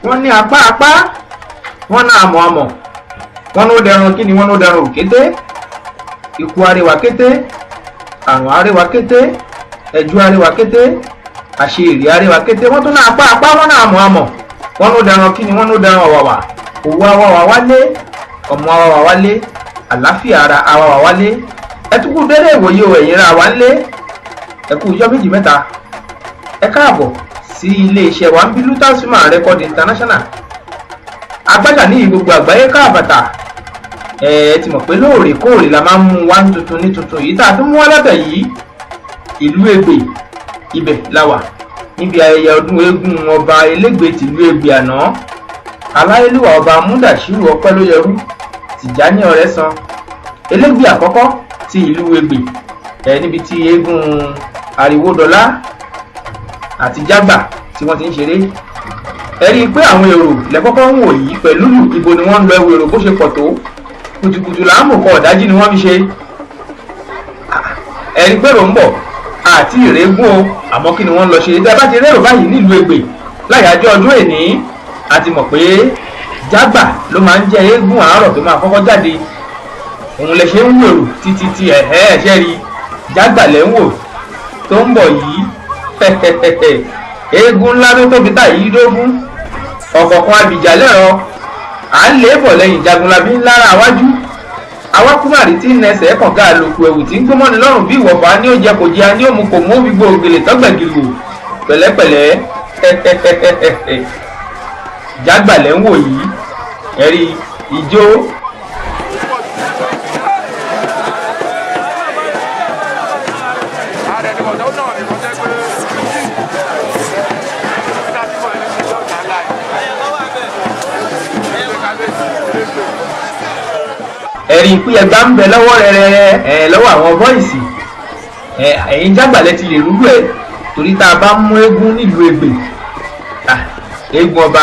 Wọ́n ní apá apá, wọ́n ná àmọ̀ àmọ̀, wọ́n ló dẹran kí ni, wọ́n ló dẹran òkété. Ikú arẹwà kété, àrùn arẹwà kété, ẹjú arẹwà kété, àṣeèrè arẹwà kété. Wọ́n tún ná apá apá, wọ́n ná àmọ̀ àmọ̀, wọ́n ló dẹran kí ni, wọ́n ló dẹran ọ̀wàwà. Òwò awàwà wálé, ọmọ awàwà wálé, àláfíà ara awàwà wálé. Ẹtùkú délé ìwòye o, ẹ̀yìn ra wá ńlé. Ẹkú ọjọ́ méjì mẹ́ta. Ẹ káàbọ̀ sí iléeṣẹ́ wa ń bí Lutas Film and Record International, agbájà ní gbogbo àgbáyé káàbàtà. Ẹ ti mọ̀ pé lóòrèkóòrè la máa ń mú wá tuntun ní tuntun. Yìí tá a tún mú wá lọ́tẹ̀ yìí, ìlú Ẹ̀gbè, ibẹ̀ la wà níbi ayẹyẹ ọdún eégún ọba Elégbè tìlú Ẹ̀gbè àná, aláyélúwà ọba Múdàṣírù Ọpẹ́lóyẹrú Tìjání Ọ̀rẹ́sàn, Elégbè àkọ́kọ́ ti ìlú Ẹ̀gbè. Ẹ níbi tí eégún Àríwódọlá àti Jágbà tí wọ́n ti ń ṣeré. Ẹ rí i pé àwọn èrò lẹ́kọ́kọ́ ń wò yìí pẹ̀lú ìbò ni wọ́n ń lọ. Ẹwù èrò bó ṣe pọ̀ tó, kùtùkùtù làámù kọ ọ̀dájú ni wọ́n fi ṣe. Ẹ rí i pé èrò ń bọ̀ àti ìrẹ́gùn o, àmọ́ kí ni wọ́n ń lọ ṣe? Tẹ́ ẹ bá ti rérò báyìí nílùú Ẹ̀gbè láyàájọ́ ọdún èní, a ti mọ̀ pé Jágbà ló máa ń jẹ́ eégún àárọ̀ tó máa kọ́kọ́ jáde. Òun lè ṣe ń wèrò títí tí ẹ̀hẹ́ ẹ̀ṣẹ́ rí Jágbà lẹ́ ń wò tó ń bọ̀ yìí. Eégún ńlá ló tóbi tá yìí dó fún ọ̀kọ̀ọ̀kan abìjà lẹ́rọ à ń lé bọ̀ lẹ́yìn Jagunlabi ńlára àwájú awákúmàrí tí ń nẹsẹ̀ kànga àlòkù ẹ̀wù tí ń gbómọ́ni lọ́rùn bí ìwọ̀fà ní ó jẹ kò jẹ ní òmu kò mú gbogbo ògèlè tọ́gbẹ̀gìrì wò pẹ̀lẹ́pẹ̀lẹ́. Jágbà lẹ́ ń wò yìí, ẹ̀rí ìjó. Ẹ̀rí pé ẹgbà ń bẹ lọ́wọ́ rẹ̀rẹ̀ ẹ̀ lọ́wọ́ àwọn bọ́ìsì. Ẹ̀yin Jágbàlẹ̀ ti lè rúgbó ẹ̀ torí tá a bá mú eégún nílùú Ẹ̀gbè, eégún ọba,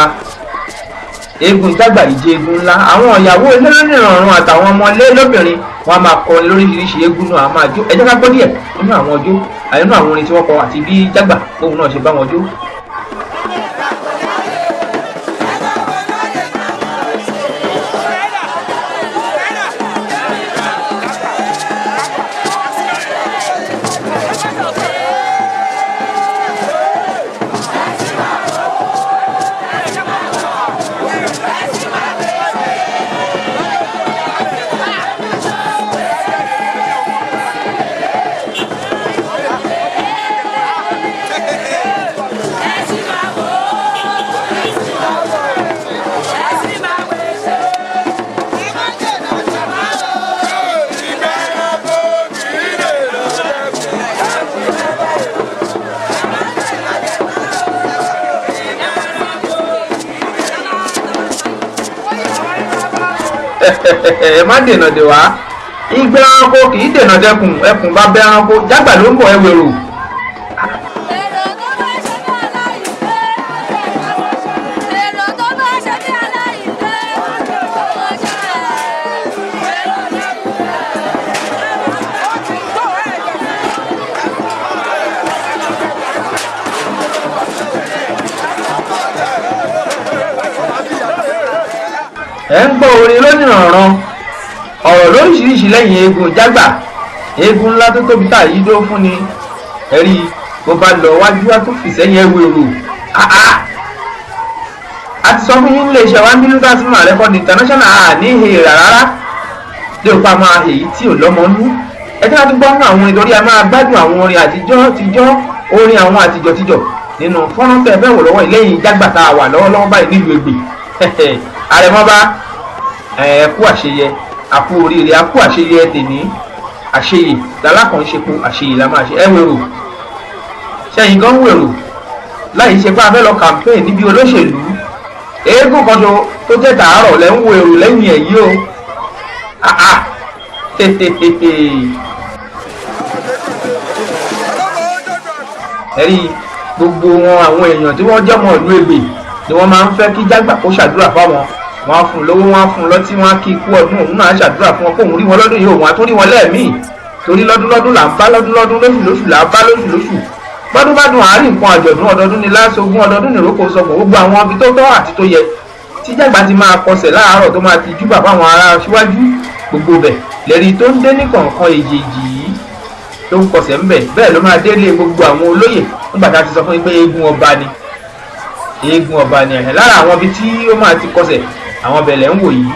eégún Jágbà yìí jẹ́ eégún ńlá. Àwọn ìyàwó elérònìrànràn àtàwọn ọmọlé lóbìnrin wọn a máa kọrin lóríṣiríṣi, eégún náà a máa jó. Ẹ jẹ́ ká gbọ́ díẹ̀ nínú àwọn ọjọ́, nínú àwọn orin tí wọ́n kọ àti bí Jágbà òun náà ṣe bá wọn jó. Ẹ má dènà dè wá, igbe ẹranko kì í dènà dẹkùn, ẹkùn bá bẹ ẹranko. Jágbà ló ń bọ̀, ẹwèrò. Èrò tó bá ṣe bí aláìgbé, Ẹ ń gbọ́ orin lónìrànràn, ọ̀rọ̀ lóríṣiríṣi lẹ́yìn eégún Jágbà, eégún ńlá tó tóbi tá yìí dó fún ni. Ẹ̀rí bó bá lọ wájú wá tó fi sẹ́yìn ẹ̀wèrò. A ti sọ fún yín nílé iṣẹ́ wa ní Lutas Film and Record International, à ní ìhèrà rárá lè pa máa èyí tí ò lọ́mọ nú. Ẹ tí wọ́n tún gbọ́ nínú àwọn orin torí a máa gbádùn àwọn orin àtijọ́ tijọ́, orin àwọn àtijọ́ tijọ́ nínú fọ́nrán tẹ́ ẹ fẹ́ wò lọ́wọ́ ìlẹ́yìn Jágbà tá a wà lọ́wọ́lọ́wọ́ báyìí nílùú Ẹ̀gbè. Àrẹ̀mọ́ba, ẹ kú àṣeyẹ, àkú oríire, àkú àṣeyẹ tèmi, àṣeyè lálákànṣepo, àṣeyè la máa ṣe. Ẹ wèrò sẹ́yìn gan wèrò láì ṣe pé a fẹ́ lọ campaign níbi olóṣèlú. Eégún kan tó jẹ́ tàárọ̀ lẹ́ ń wo èrò lẹ́yìn ẹ̀ yìí o. Ẹ̀rí gbogbo wọn, àwọn èèyàn tí wọ́n jẹ́mọ̀ ìlú Ẹ̀gbè ni wọ́n máa ń fẹ́ kí Jágbà kó ṣàdúrà fáwọn. Wọ́n á fún un lówó, wọ́n á fún un lọ́tí, wọ́n á kí ikú ọdún, òun náà á ṣàdúrà fún wọn kóun rí wọn lọ́dún yìí, òun á tún rí wọn lẹ́ẹ̀míì, torí lọ́dún lọ́dún là ń bá lọ́dún lọ́dún, lóṣù lóṣù là ń bá lóṣù lóṣù. Gbọ́dún bá dùn àárín nǹkan àjọ̀dún, ọdọọdún ni lásogún, ọdọọdún nìrókò sọgbọ̀n. Gbogbo àwọn ibi tó tọ́ àti tó yẹ tí Jágbà ti máa kọsẹ̀ láàárọ̀ tó máa ti júbà fáwọn ará síwájú, gbogbo bẹ̀ lẹ́rí tó ń dé ní kọ̀ọ̀kan èjèèjì yìí tó ń kọsẹ̀ ń bẹ̀. Bẹ́ẹ̀ ló máa délé gbogbo àwọn olóyè nígbà tá a ti sọ fún yín pé eégún ọba ni, eégún ọba ni. Ẹ̀hẹ̀ lára àwọn ibi tí ó máa ti kọsẹ̀, àwọn bẹ̀lẹ̀ ń wò yìí.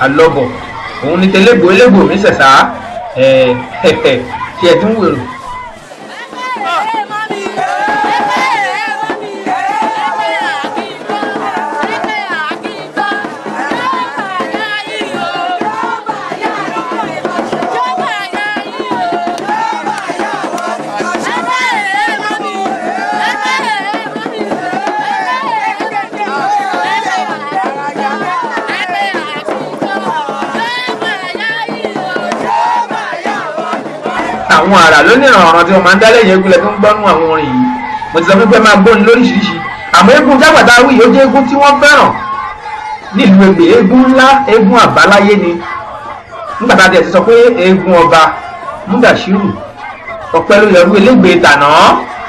Àlọ́bọ̀ òun ni tẹlẹ́gbò elégbò mi ṣẹ̀ṣá ẹ̀ ṣe ẹ̀ tí ń wèrò. Àwọn àrà lónìí ọ̀ràn tí wọ́n máa ń dá lẹ́yìn eégún lẹ tó ń gbọ́nú àwọn orin yìí. Mo ti sọ pé máa gbóni lóríṣiríṣi, àmọ́ eégún Jágbà tá a wí yìí ó jẹ́ eégún tí wọ́n fẹ́ràn nílùú Ẹ̀gbẹ́, eégún ńlá, eégún àbáláyé ni. Nígbà tá a ti sọ pé eégún ọba Múdàṣírù ọpẹ́ ló yẹrú elégbè tànà,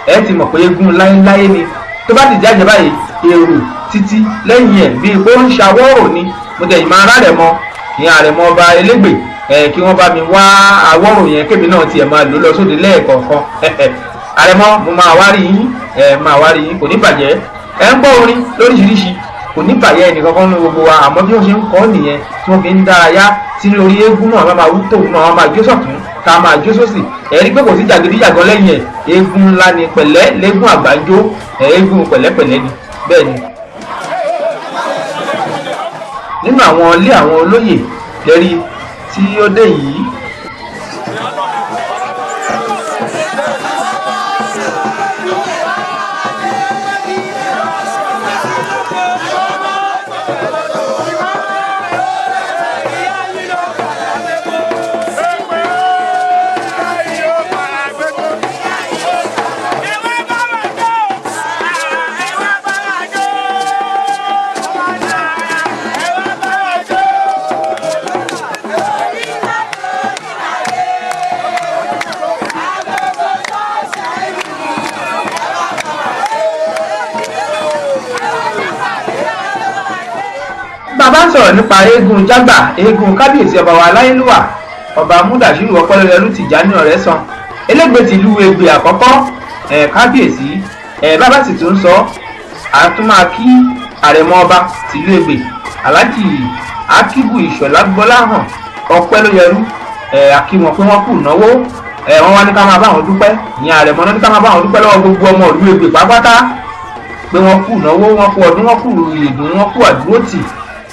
ẹ ti mọ̀ pé eégún láéláé ni. Tó bá ti jáde báyìí, èrò títí lẹ́yìn ẹ̀ bíi pé ó ń ṣàwọ́rò ni. Mo tẹ̀yìn máa rárẹ̀ mọ́ ìyẹn àrẹ̀mọ ọba elégbè, ẹ kí wọ́n bá mi wá àwọ̀rò yẹn kémi náà tiẹ̀ máa lò lọ sóde lẹ́ẹ̀kọ̀ọ̀kan. Àrẹ̀mọ, mo máa wá rí yín, ẹ máa wá rí yín, kò ní bàjẹ́. Ẹ ń gbọ́ orin lóríṣiríṣi, kò ní bàjẹ́ ẹnìkankan nínú gbogbo wa. Àmọ́ bí wọ́n ṣe ń kọ́ nìyẹn tí wọ́n fi ń dárayá tí lórí eégún náà máa wú tóun náà máa jó sọ̀tún ká máa jó sósì. Ẹ rí pé kò sí jàgídíjàgan lẹ́yìn ẹ̀, eégún ńlá ni, pẹ̀lẹ́ lẹ́gùn àgbájó, eégún pẹ̀lẹ́pẹ̀lẹ́ ni. Bẹ́ẹ̀ ni nínú àwọn ilé àwọn olóyè lẹ́rí tí ó dé yìí. Bàbá ń sọ̀rọ̀ nípa eégún Jágbà, eégún kábíyèsí ọba wa aláyélúwà ọba Múdàṣírù Ọpẹ́lóyẹrú Tìjání Ọ̀rẹ́sàn elégbè tìlú Ẹ̀gbẹ́ àkọ́kọ́, ẹ̀ kábíyèsí. Ẹ̀ bàbá sì tún sọ àtúmọ̀ kí àrẹ̀mọ ọba tìlú Ẹ̀gbẹ́ Alhaji Akíbù Ìṣọ̀lá Gbọ́láhàn Ọpẹ́lóyẹrú, ẹ̀ àkí wọn pé wọ́n kù náwó. Ẹ̀ wọ́n wá ní ká máa bá wọn dúpẹ́, ìyẹn àrẹ̀mọ náà ní ká máa bá wọn dúpẹ́ lọ́wọ́ gbogbo ọmọ ìlú Ẹ̀gbẹ́ pátápátá pé wọ́n kù náwó, wọ́n kú ọdún, wọ́n kú ìdùn, wọ́n kú àdúrótì.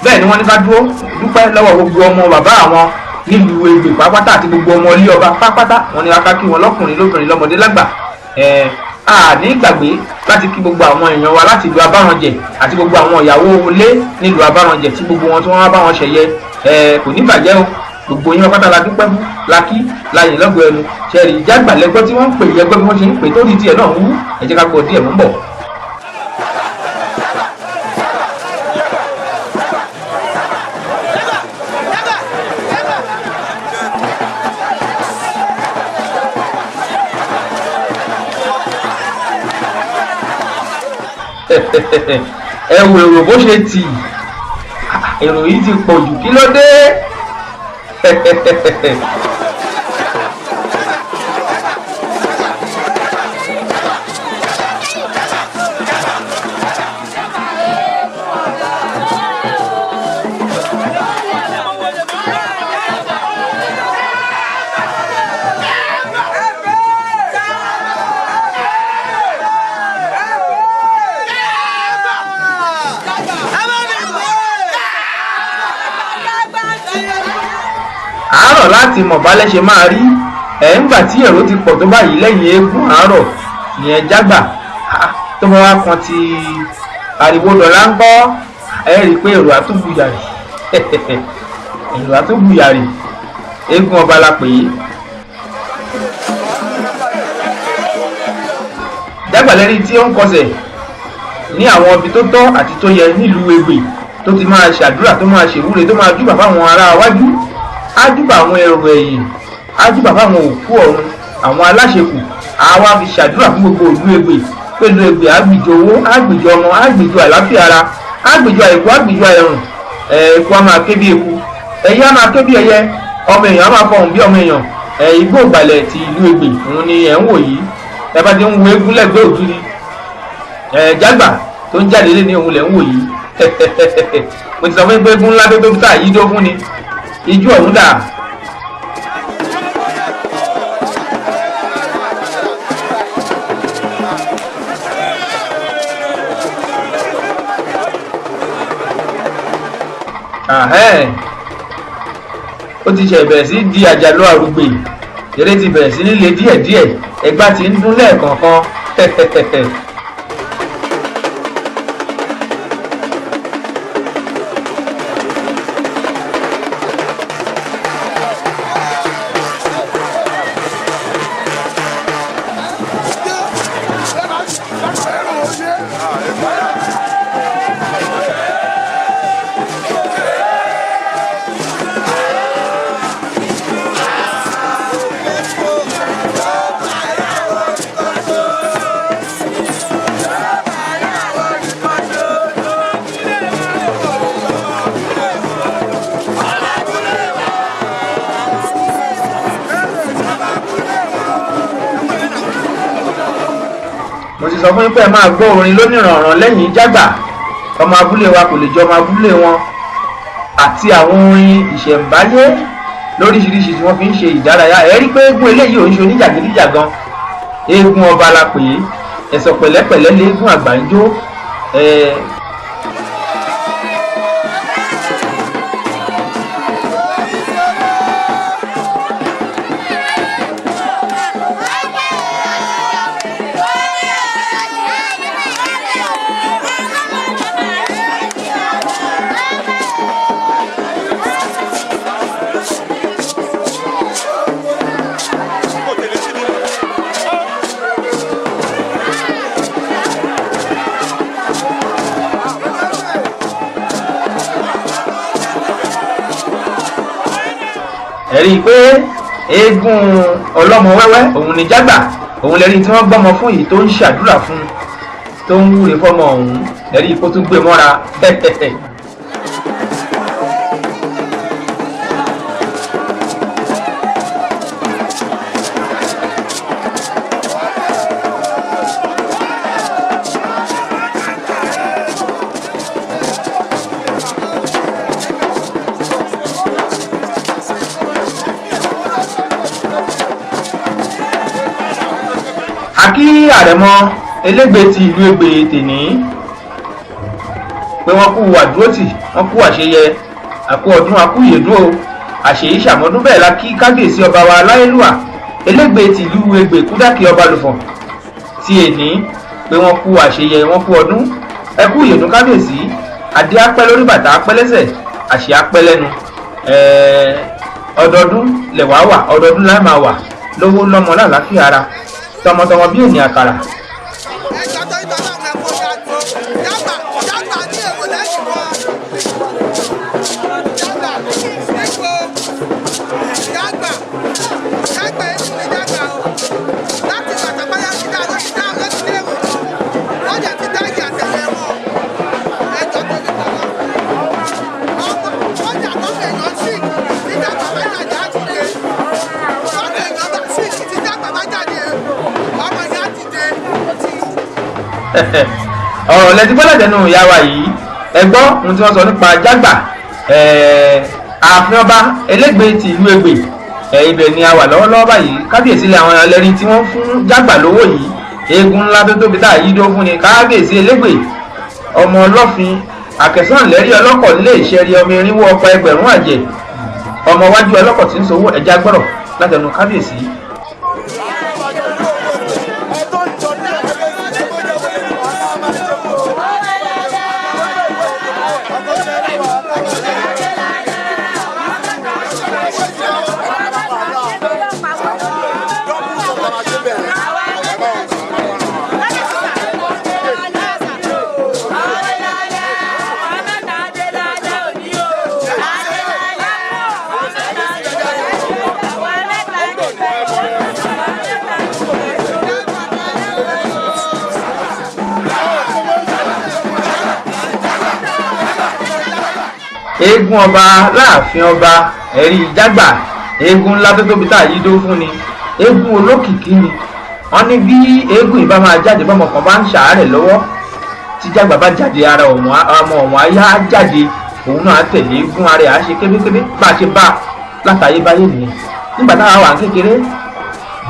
Bẹ́ẹ̀ ni wọ́n ní ká dúró dúpẹ́ lọ́wọ́ gbogbo ọmọ bàbá àwọn nílùú Ẹ̀gbẹ́ pápátá àti gbogbo ọmọ ilé ọba pápátá. Wọ́n ní ká kí wọn lọ́kùnrin lóbìnrin lọ́mọdé lágbà. A ní gbàgbé láti kí gbogbo àwọn èèyàn wa láti ìlú Abáranjẹ àti gbogbo àwọn ìyàwó ilé nílùú Abáranjẹ tí gbogbo wọn tí wọ́n wá bá wọn ṣẹ̀yẹ. Kò ní bàjẹ́ o, gbogbo yín pátá la dúpẹ́ fún, la kí la yìn lọ́gọ̀ ẹnu. Ṣẹ̀rí Jágbà lẹ́gbọ́ tí wọ́n ń pè yẹgbẹ́ bí wọ́n ṣe ń pè tó di tiẹ̀ náà ń wú. Ẹ jẹ́ ká gbọ́ díẹ̀ mú bọ̀. Ẹ wo èrò bó ṣe tì, èrò yìí ti pọ̀ jù, kí ló dé? Àárọ̀ láti mọ̀ bálẹ̀ ṣe máa rí ẹ̀ ńgbà tí èrò ti pọ̀ tó báyìí lẹ́yìn eégún àárọ̀ ìyẹn Jágbà tó bá wá kan ti ariwo dọ̀là ń kọ́, ẹ rí i pé èrò àtúbùyàrì, èrò àtúbùyàrì, eégún ọba la pè é. Jágbà lẹ́rí tí ó ń kọsẹ̀ ní àwọn ibi tó tọ́ àti tó yẹ nílùú Ẹ̀gbẹ́ tó ti máa ṣàdúrà, tó máa ṣèwúre, tó máa júbà fáwọn ará wájú. Á júbà àwọn èrò ẹ̀yìn, á júbà fáwọn òkú ọ̀run, àwọn aláṣekù. Á wá fi ṣàdúrà fún gbogbo ìlú Ẹ̀gbè pẹ̀lú Ẹ̀gbè àgbìjọ owó, àgbìjọ ọmọ, àgbìjọ àlàáfíà ara, àgbìjọ àìkú, àgbìjọ àìrùn. Eku á máa ké bí eku, ẹyẹ á máa ké bí ẹyẹ, ọmọ èèyàn á máa fọhùn bí ọmọ èèyàn. Igbó ìgbàlẹ̀ ti ìlú Ẹ̀gbè òun ni ẹ̀ ń wò yìí. Ẹ bá ti ń wo eégún lẹ́gbẹ̀ẹ́ ògiri, Jágbà tó ń jáde lé ní òun lẹ̀ ń wò yìí. Mo ti sọ fún yín pé eégún ńlá tó tóbi tá yí dó fún ni ijó ọ̀hún dà. Ó ti ṣe bẹ̀rẹ̀ sí di àjàlọ àrùgbè, eré ti bẹ̀rẹ̀ sí nílé díẹ̀díẹ̀, ẹgbá ti ń dún lẹ́ẹ̀kọ̀ọ̀kan. Mo ti sọ fún yín pé ẹ máa gbọ́ orin lónìrànràn lẹ́yìn Jágbà, ọmọ abúlé wa kò lè jọ ọmọ abúlé wọn, àti àwọn orin ìṣẹ̀ǹbáyé lóríṣiríṣi tí wọ́n fi ń ṣe ìdárayá. Ẹ rí pé eégún eléyìí ò ń ṣe oníjàgídíjàgan, eégún ọba la pè é, ẹ̀sọ̀ pẹ̀lẹ́pẹ̀lẹ́ léégún àgbà ń jó. Ẹ rí i pé eégún ọlọ́mọ wẹ́wẹ́ òun ni Jágbà, òun lẹ́rí tí wọ́n gbọ́mọ fún yìí tó ń ṣàdúrà fún, tó ń wúre fọ́mọ ọ̀hún. Ẹ rí i kó tún gbé mọ́ra. Àkí àrẹ̀mọ elégbè ti ìlú Ẹ̀gbè tèní pé wọ́n kú àdúrótì, wọ́n kú àṣeyẹ, àkú ọdún, àkú ìyèdún o, àṣeyí ṣàmọ́dún. Bẹ́ẹ̀ la kí kábíyèsí ọba wa aláyélúwà elégbè ti ìlú Ẹ̀gbè Kúdàkì ọba lùfọ̀n ti èní pé wọ́n kú àṣeyẹ, wọ́n kú ọdún, ẹ kú ìyèdún kábíyèsí. Adé apẹ́ lórí, bàtà apẹ́ lẹ́sẹ̀, àṣẹ apẹ́ lẹ́nu. Ọdọọdún lẹ̀wá wà, ọdọọdún láì máa wà lówó lọ́mọ lálàáfíà ara, tọmọtọmọ bí ènìyàn àkàrà. Ẹjọ́ tó ń tọ́ náà mẹ́kọ̀ọ́ Jágbà, Jágbà ní èwo lẹ́yìn wọn. Jágbà nígbò Jágbà, Jágbà èkó ni Jágbà o. Láti bàtàbáyà ti dá ló ti dá ló ti dé èrò wọn. Wọ́n jẹ́ ti dá ìyá tẹ̀lé wọn. Ẹjọ́ tó ní tọ́lá. Ọmọ wọ́n jà lọ́mọ èèyàn sí tí Jágbà bá jáde á ti dé. Lọ́mọ èèyàn bá sí tí Jágbà bá jáde ọmọ yẹn á ti dé. Ọ̀rọ̀ lẹ́tí gbọ́dọ̀ tẹnu ìyá wa yìí. Ẹ gbọ́ ohun tí wọ́n sọ nípa Jágbà, ààfin ọba elégbè ti ìlú Ẹ̀gbè. Ibẹ̀ ni a wà lọ́wọ́lọ́wọ́ báyìí. Kábíyèsí lé àwọn ẹlẹ́rìí tí wọ́n fún Jágbà lówó yìí, eégún ńlá tó tóbi tá a yí dó fún ni kábíyèsí elégbè, ọmọ ọlọ́fin àkẹsàn lẹ́rí ọlọ́kọ̀ lé ìṣẹ́rí ọmọ irinwó ọkọ̀ ẹgbẹ̀rún àjẹ́ ọmọ wájú ọlọ́kọ̀ tí ń sowó ẹja. Gbọ́rọ̀ látẹnu kábíyèsí. Eégún ọba láàfin ọba, ẹ̀rí jágbà, eégún ńlá tó tóbi tá a yí dó fún ni, eégún olókìkí ni. Wọ́n ní bí eégún ìbá máa jáde, bọ́mọ kan bá ń ṣàárẹ̀ lọ́wọ́, tí jágbà bá jáde, ara ọmọ ọ̀wọ́n ayá jáde, òun náà á tẹ̀lé eégún, ara ẹ̀ á ṣe kébékébé. Bá a ṣe bá a látàyébáyé nìyẹn. Nígbà táwa wà kékeré,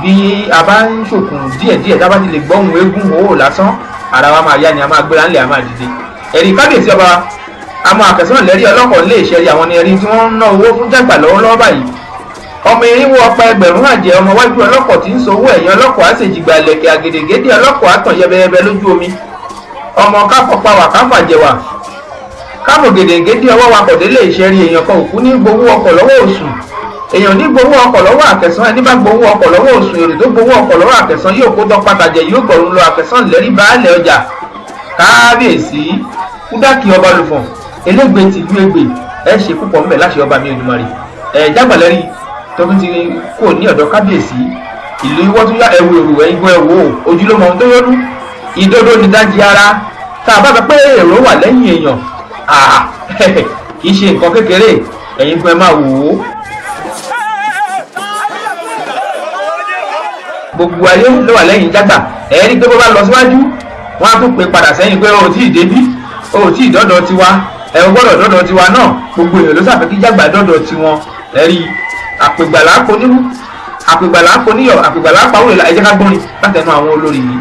bí a bá ń ṣòkùn díẹ̀díẹ̀, tá a bá ti lè gbọ́ ohùn eégún òwò lásán, ara wa máa yá ni, a máa gbéra ńlẹ̀, a máa dìde. Ẹ̀rí kábíyèsí ọba àmọ́ àkẹsàn lẹ́rí ọlọ́kọ̀ lè ṣẹ́rí àwọn ni ẹ̀rí tí wọ́n ń ná owó fún jágbà lọ́wọ́lọ́wọ́ báyìí. Ọmọ irinwó ọ̀pá ẹgbẹ̀rún àjẹ́, ọmọ wájú ọlọ́kọ̀ tí ń sowó ẹ̀yìn ọlọ́kọ̀ á ṣèjìgbà lẹ̀kẹ̀ àgèdègèdè ọlọ́kọ̀ á tàn yẹbẹyẹbẹ lójú omi. Ọmọ káfọ̀pá wà káfàjẹwà káfọ̀ gèdègèdè ọwọ́ wa kọ̀ délé ìṣẹ́rí. Èèyàn kan òkú ní gbowó ọkọ̀ lọ́wọ́ òsùn, èèyàn ní gbowó ọkọ̀ lọ́wọ́ àkẹsàn. Ẹni bá gbowó ọkọ̀ lọ́wọ́ òsùn, èrò tó gbowó ọkọ̀ lọ́wọ́ àkẹsàn yóò kó tọpátàjẹ, yóò gbọ̀rún lọ. Àkẹsàn lẹ́rí baálẹ̀ ọjà, kábíyèsí kúdákì ọba lùfọ̀n elégbè tìlú Ẹ̀gbẹ́, ẹ ṣe púpọ̀ ńbẹ̀ láṣẹ ọba mi Olódùmarè. Ẹ jágbàlẹ́rì tó tún ti kò ní ọ̀dọ̀ kábíyèsí ìlú ìwọ́ tún yá ẹ̀wù èrò ẹ̀yìngbọ́n ẹ̀wò ojúlọ́mọ ohun tó yọdún ìdodo nídajì ara. Tá a bá sọ pé èrò wà lẹ́yìn èèyàn, kì í ṣe nǹkan kékeré. Ẹ̀yin fún ẹ máa wò ó. Gbogbo ayé ló wà lẹ́yìn jágbà. Ẹ̀rí pé bó bá lọ síwájú, wọ́n á tún pè padà sẹ́yìn pé o ò tí ì débí, o ò tí ì dọ́dọ̀ tiwa, ẹ ò gbọ́dọ̀ dọ́dọ̀ tiwa náà. Gbogbo èèyàn ló sàfẹ́ kí jágbà dọ́dọ̀ tiwọn. Ẹ̀rí àpègbàlà ponírú, àpègbàlà poníyọ̀, àpègbàlà pàwọ́. Ẹ jẹ́ ká gbọ́rin látẹnu àwọn olórí yìí.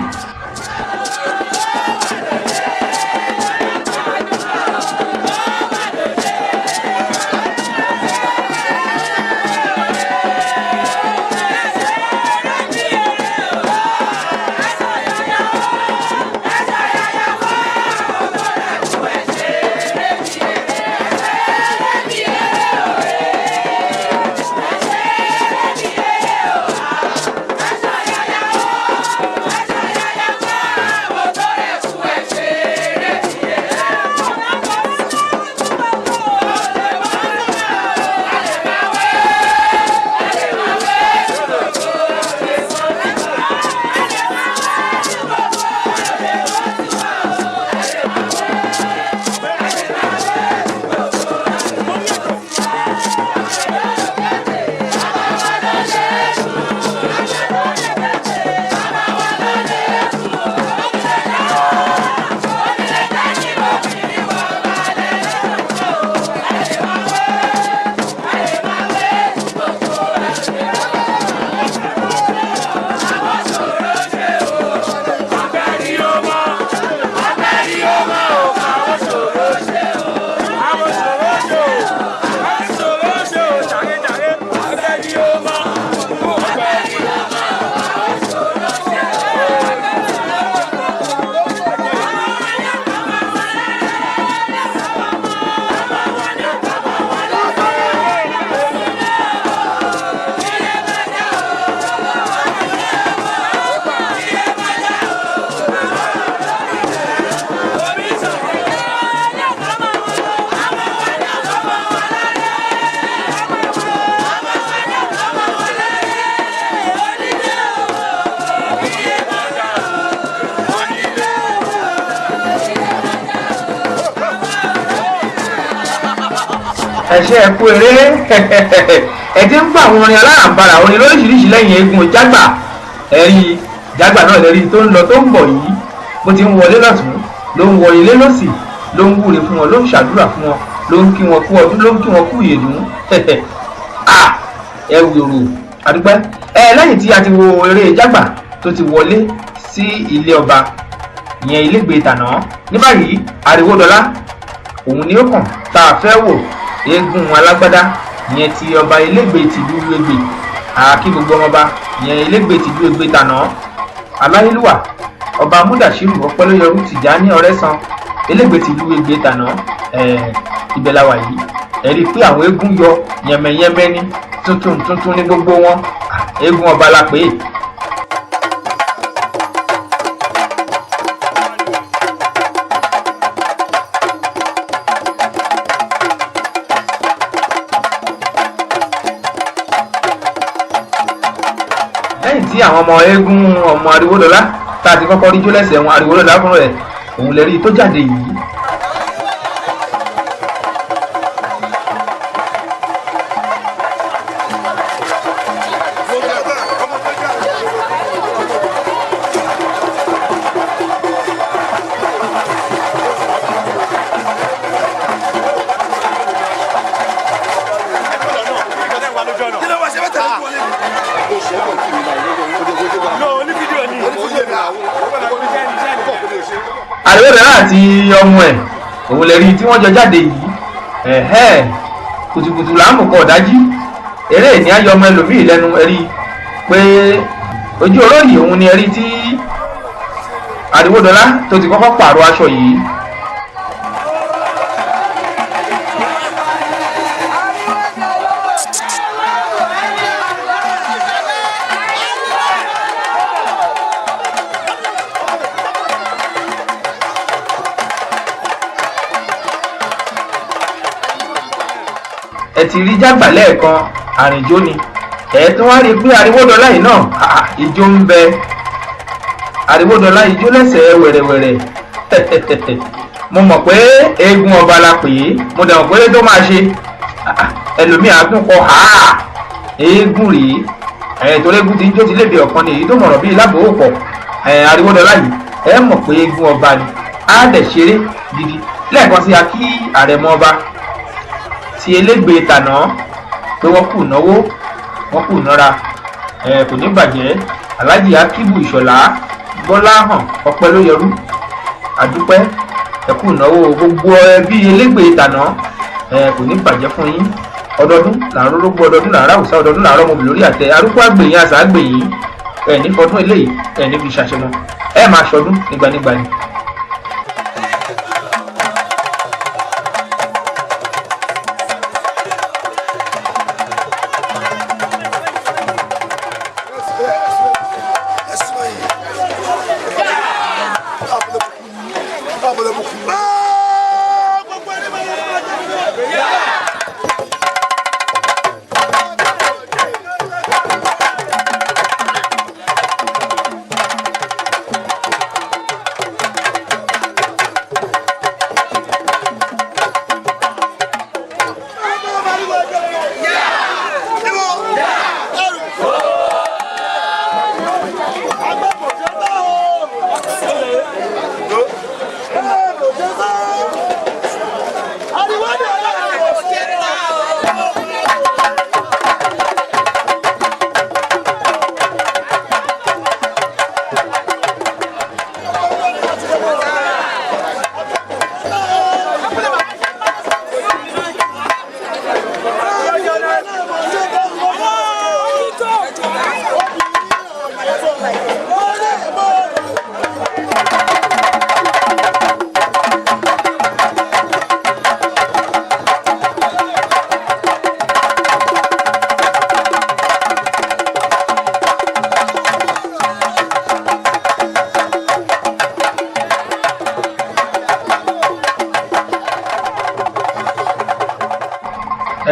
Ẹṣẹ ẹkú eré. Ẹ ti ń gbọ́ àwọn orin alárànbarà, orin lóríṣiríṣi lẹ́yìn eégún jágbà. Ẹ̀rí jágbà náà lẹ́rí tó ń lọ tó ń bọ̀ yìí, bó ti ń wọlé lọ́tún ló ń wọ ilé lọ́sì, ló ń wúre fún wọn, ló ń ṣàdúrà fún wọn, ló ń kí wọn kú ọdún, ló ń kí wọn kú ìyèdún. Ẹ wèrò àdúpẹ́. Ẹ lẹ́yìn tí a ti wo eré jágbà tó ti wọlé sí ilé ọba ìyẹn ilégbèé tàná, ní báyìí ariwo dọlá òun ni ó kàn tá a fẹ́ wò, eégún alágbádá ìyẹn ti ọba ilégbèé tìlú Ẹ̀gbẹ́. Àkí gbogbo ọmọọba ìyẹn ilégbèé tìlú Ẹ̀gbẹ́ tàná, aláyélúwà ọba Múdàṣírù Ọpẹ́lóyẹrú Tìjání Ọ̀rẹ́sàn, ilégbèé tìlú Ẹ̀gbẹ́ tàná. Ibẹ̀ la wà yìí. Ẹ rí i pé àwọn eégún yọ yẹmẹyẹmẹ ní tuntun tuntun ní gbogbo wọn. Eégún ọba la pè é. Lẹ́yìn tí àwọn ọmọ eégún ọmọ Ariwódọlá tá a ti kọ́kọ́ rí jólẹ́sẹ̀ wọn, Ariwódọlá fún rẹ̀ òun lè rí tó jáde yìí. Àríwódọlá àti ọmọ ẹ̀ òun lè rí tí wọ́n jọ jáde yìí. Ẹ̀hẹ́, kùtùkùtù là ń mú kọ ọ̀dájí, eré ní ayọ̀ ọmọ ẹlòmíì lẹ́nu. Ẹ̀rí pé ojú olóyè òun ni ẹ̀rí tí Àríwódọlá tó ti kọ́kọ́ pààrọ̀ aṣọ yìí. Ẹ ti rí jágbà lẹ́ẹ̀kan, àrìnjó ni. Ẹ tún wá rí i pé Àríwódọlá yìí náà, ìjó ń bẹ. Àríwódọlá ijó lẹ́sẹ̀ wẹ̀rẹ̀wẹ̀rẹ̀. Mo mọ̀ pé eégún ọba la pè é, mo dẹ̀ mọ̀ pé tó máa ṣe ẹlòmíì àtúnkọ eégún rèé. Ẹ̀ torí eégún ti ń jó ti lébi ọ̀kan ni èyí tó mọ̀rọ̀ bíi lábòópọ̀. Ẹ̀ Àríwódọlá yìí, ẹ mọ̀ pé eégún ọba ni, á dẹ̀ ṣeré gidi. Lẹ́ẹ̀kan sí, a kí àrẹ̀mọ ọba ti elégbè tàná pé wọ́n kù náwó, wọ́n kù nára, ẹ̀ kò ní bàjẹ́. Alhaji Akibu Ìṣọ̀lá Gbọ́láhàn ọpẹ́ ló yẹrú, àdúpẹ́, ẹ kú ìnáwó gbogbo ẹbí elégbè tàná, ẹ kò ní bàjẹ́ fún yín. Ọdọọdún là ń rórógbó, ọdọọdún là ń ráwùsá, ọdọọdún là ń rọmọbì lórí àtẹ. Arúgbó àgbèyìn, àṣà àgbèyìn, ẹ ní fọdún eléyìí, ẹ ní fi ṣàṣemọ, ẹ máa ṣọdún nígbànígbà ni.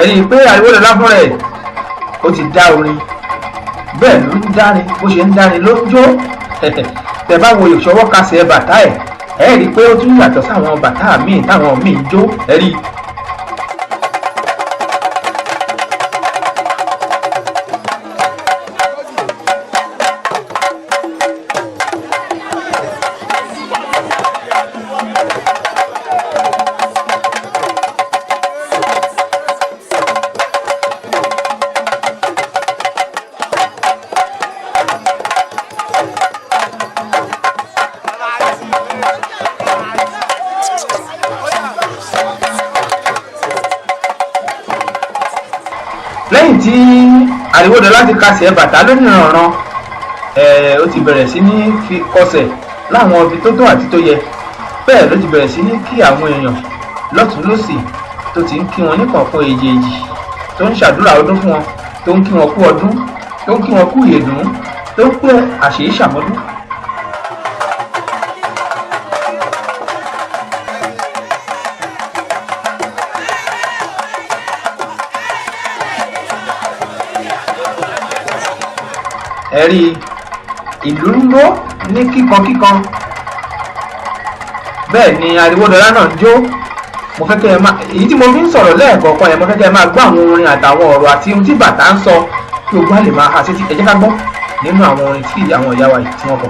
Ẹ̀rí pé Àríwódọlá fúnra ẹ̀ ó ti dá orin, bẹ́ẹ̀ ló ń dárin, bó ṣe ń dárin ló ń jó. Tẹ́ bá wo ìṣọwọ́ kasẹ̀ bàtà ẹ̀, ẹ̀ rí i pé ó tún yàtọ̀ sáwọn bàtà míì táwọn míì ń jó, ẹ̀ rí i. Lẹ́yìn tí Àríwódọlá ti kasẹ̀ bàtà lónìí, ó ti bẹ̀rẹ̀ sí ní fi kọsẹ̀ láwọn ibi tó tó àti tó yẹ. Bẹ́ẹ̀ ló ti bẹ̀rẹ̀ sí ní kí àwọn èèyàn lọ́tún lọ́sì, tó ti ń kí wọn níkọ̀ọ̀kan èjèèjì, tó ń ṣàdúrà ọdún fún wọn, tó ń kí wọn kú ọdún, tó ń kí wọn kú ìyèdún, tó ń pẹ́ àṣèyí ṣàmọ́dún. Ẹ̀rí ìlú ń ró ní kíkankíkan, bẹ́ẹ̀ ni Àríwódọlá náà ń jó. Mo fẹ́ kẹ́ ẹ máa, èyí tí mo fi ń sọ̀rọ̀ lẹ́ẹ̀kọ̀ọ̀kan yẹn, mo fẹ́ kẹ́ ẹ máa gbọ́ àwọn orin àtàwọn ọ̀rọ̀ àti ohun tí bàtà ń sọ kí o gbá lè máa ha sétí. Ẹ jẹ́ ká gbọ́ nínú àwọn orin tí àwọn ìyá wa yìí tí wọ́n kọ.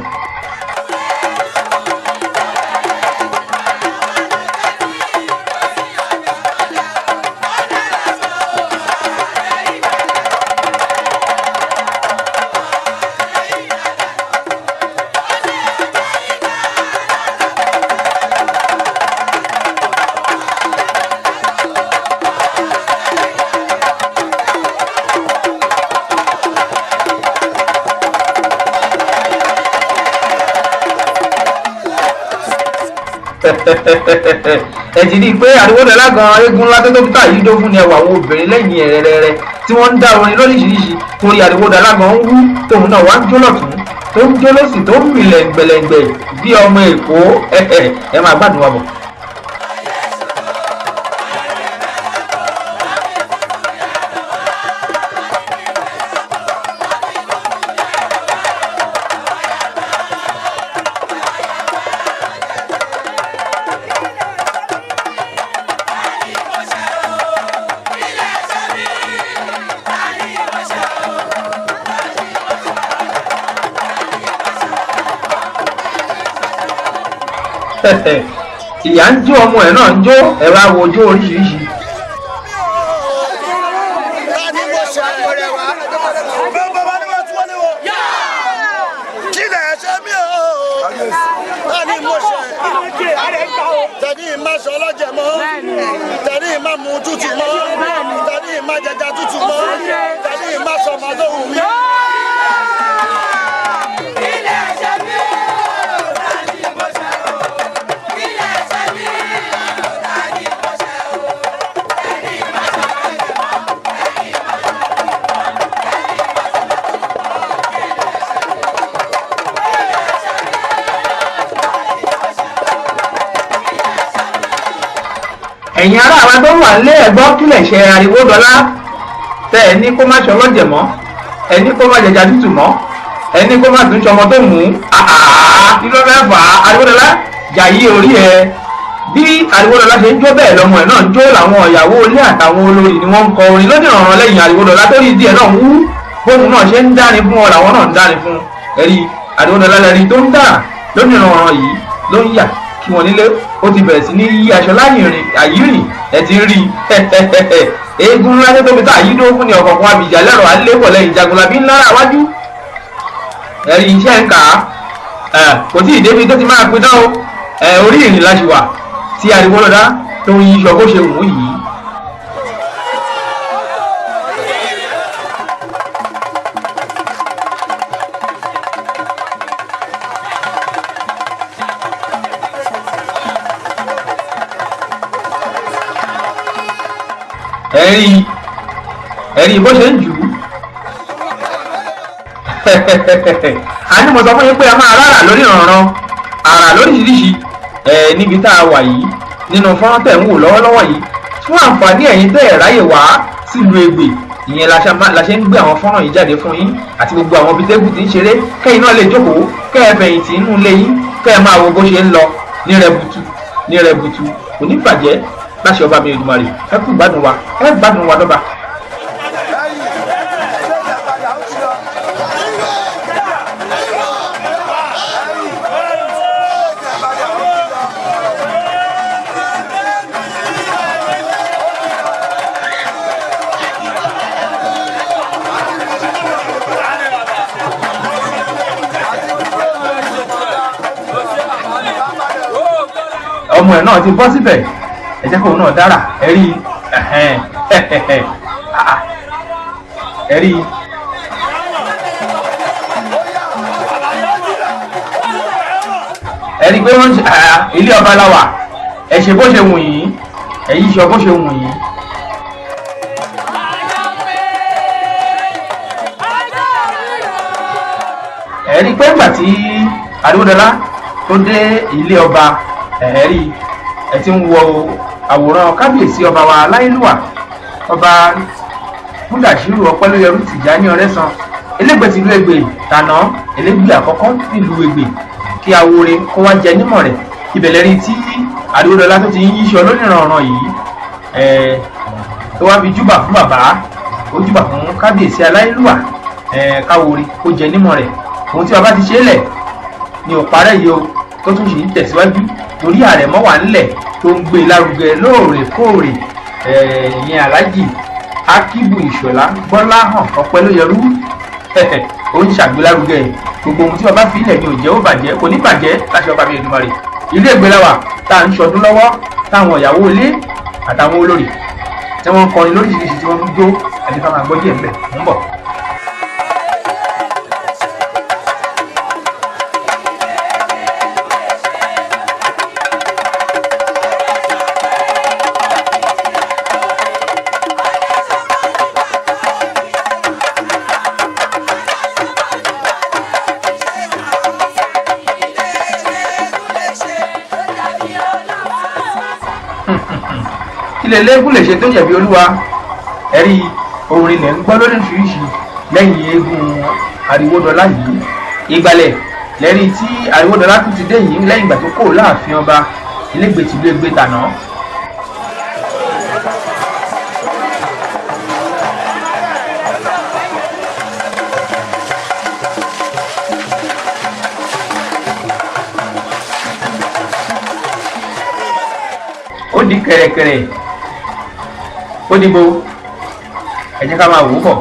Ẹ ti rí i pé Àríwódọlá gan eégún ńlá tó tóbi tá yìí dó fún ni ẹwà àwọn obìnrin lẹ́yìn ẹ̀rẹ̀rẹ̀ tí wọ́n ń dá orin lóríṣiríṣi torí Àríwódọlá gan ń wú, tóun náà wá ń jó lọ́tún tó ń jó lọ́sì tó ń mì lẹ́ngbẹ̀lẹ́ngbẹ̀ bí ọmọ Èkó. Ẹ máa gbádùn wa bọ̀. Ìyá ń jó, ọmọ ẹ̀ náà ń jó, ẹ̀rọ àwòjó oríṣiríṣi. Tẹ̀lé ìmá sọ ọlọ́jẹ̀ mọ́, tẹ̀lé ìmá mu tútù mọ́, tẹ̀lé ìmá jẹja tútù mọ́, tẹ̀lé ìmá sọ màdóhùn mi. Ẹ̀yin ará wa tó wà nílé ẹ̀gbọ́n, kílẹ̀ ṣe Àríwódọlá tẹ́ ẹ ní kó má ṣe ọlọ́jẹ̀ mọ́, ẹ ní kó má jẹja tútù mọ́, ẹ ní kó má tún ṣọmọ tó mú àá, kí ló fẹ́ fà á? Àríwódọlá jàyí orí ẹ. Bí Àríwódọlá ṣe ń jó bẹ́ẹ̀ lọ́mọ ẹ̀ náà ń jó, làwọn ìyàwó ilé àtàwọn olórí ni wọ́n ń kọ orin lónìí ọ̀ràn lẹ́yìn Àríwódọlá tó rí díẹ̀ náà wú, bóun náà ṣe ń dárin fún ọ làwọn náà ń dárin fún. Ẹ̀rí Àríwódọlá lẹ́ni tó ń dà lónìí ọ̀ràn yìí ló ń yà kí wọn nílé, ó ti bẹ̀rẹ̀ sí ní yí aṣọ láyìnrìn àyírìn, ẹ ti rí eégún ńlá tó tóbi tá àyídó fún ni ọ̀kọ̀ọ̀kan abìjà lẹ́rọ̀ alébọ̀ lẹ́yìn jagunlabi ńlá wájú. Ẹ̀rí iṣẹ́ ń kà á, kò tí ì débi tó ti máa pin tán o. Orí ìrìn la ṣì wà tí Àríwódọlá tó ń yíṣọ bó ṣe wù ú yìí. Ẹ̀rí ẹ̀rí bó ṣe ń jù ú. A ní mo sọ fún yín pé a máa rárá lórí ọ̀ràn àrà lóríṣiríṣi ẹ̀ níbi tá a wà yìí nínú fọ́nrán tẹ̀ ń wò lọ́wọ́lọ́wọ́ yìí, fún àǹfààní ẹ̀yin tẹ́ ẹ̀ ráyè wá sílùú Ẹ̀gbè, ìyẹn la ṣe ń gbé àwọn fọ́nrán yìí jáde fún yín àti gbogbo àwọn ibi tẹ́gùn ti ń ṣeré, kẹ́yìn náà lè jókòó kẹ́ ẹ fẹ̀yìntì inú ilé yín kẹ́ ẹ máa wo bó ṣe ń lọ ní rẹbutu ní rẹbutu. Kò ní bàjẹ́ láṣẹ ọba mi Èdùmàrè. Ẹ kú gbádùn wa, ẹ gbádùn wa dọ́ba. Ọmọ ẹ̀ náà ti bọ́ síbẹ̀, ẹ jẹ́ kóun náà dára. Ẹ rí ẹ rí ẹ rí pé wọ́n ń ṣe ilé ọba láwà, ẹ ṣe bó ṣe wù yín, ẹ yí ṣọ bó ṣe wù yín. Ẹ rí pé ńgbà tí Àríwódọlá tó dé ilé ọba, ẹ rí ẹ ti ń wo àwòrán kábíyèsí ọba wa aláìlúwà ọba Múdàṣírù Ọpẹ́lóyẹrú Tìjání Ọrẹ́sàn, Elégbè tìlú Ẹ̀gbè tàná, Elégbè àkọ́kọ́ nílùú Ẹ̀gbè, kí awore kó wá jẹ nímọ̀ rẹ̀. Ìbẹ̀lẹ̀ rí tí Àríwódọlá tó ti ń yíṣọ lónìrànràn yìí, tó wá fi júbà fún bàbá, ó júbà fún kábíyèsí aláìlúwà, káwore kó jẹ nímọ̀ rẹ̀. Ohun tí bàbá ti ṣe é lẹ̀ ni ò parẹ́ yìí o, tó tún sì ń tẹ̀síwájú torí àrẹ̀mọ wà nílẹ̀ tó ń gbé lárugẹ lóòrèkóòrè. Ìyẹn Alhaji Akibu Ìṣọ̀lá Gbọ́láhàn Ọpẹ́lóyẹrú ó ń ṣàgbélárugẹ gbogbo ohun tí bàbá fi ilẹ̀ ní òjẹ́ ó bàjẹ́, kò ní bàjẹ́ láṣẹ ọba mi Èdùmàrè. Ilé ìgbéláwà tá à ń ṣọdún lọ́wọ́, táwọn ìyàwó ilé àtàwọn olórí tí wọ́n ń kọrin lóríṣiríṣi tí wọ́n ń jó, àti ká máa gbọ́ díẹ̀ ńbẹ̀ ń bọ̀. Kí lè léegun lè ṣe tó jẹ̀bi olúwa? Ẹ̀rí orin lẹ̀ ń gbọ́ lóríṣiríṣi lẹ́yìn eégún Àríwódọlá yìí. Ìgbàlẹ̀ lẹ́rí tí Àríwódọlá tún ti dé yìí lẹ́yìn ìgbà tó kó láàfin ọba Elégbè tìlú Ẹ̀gbẹ́ tàná. Ó di kẹ̀rẹ̀kẹ̀rẹ̀, ó dìbò, ẹ jẹ́ ká máa wò ó bọ̀.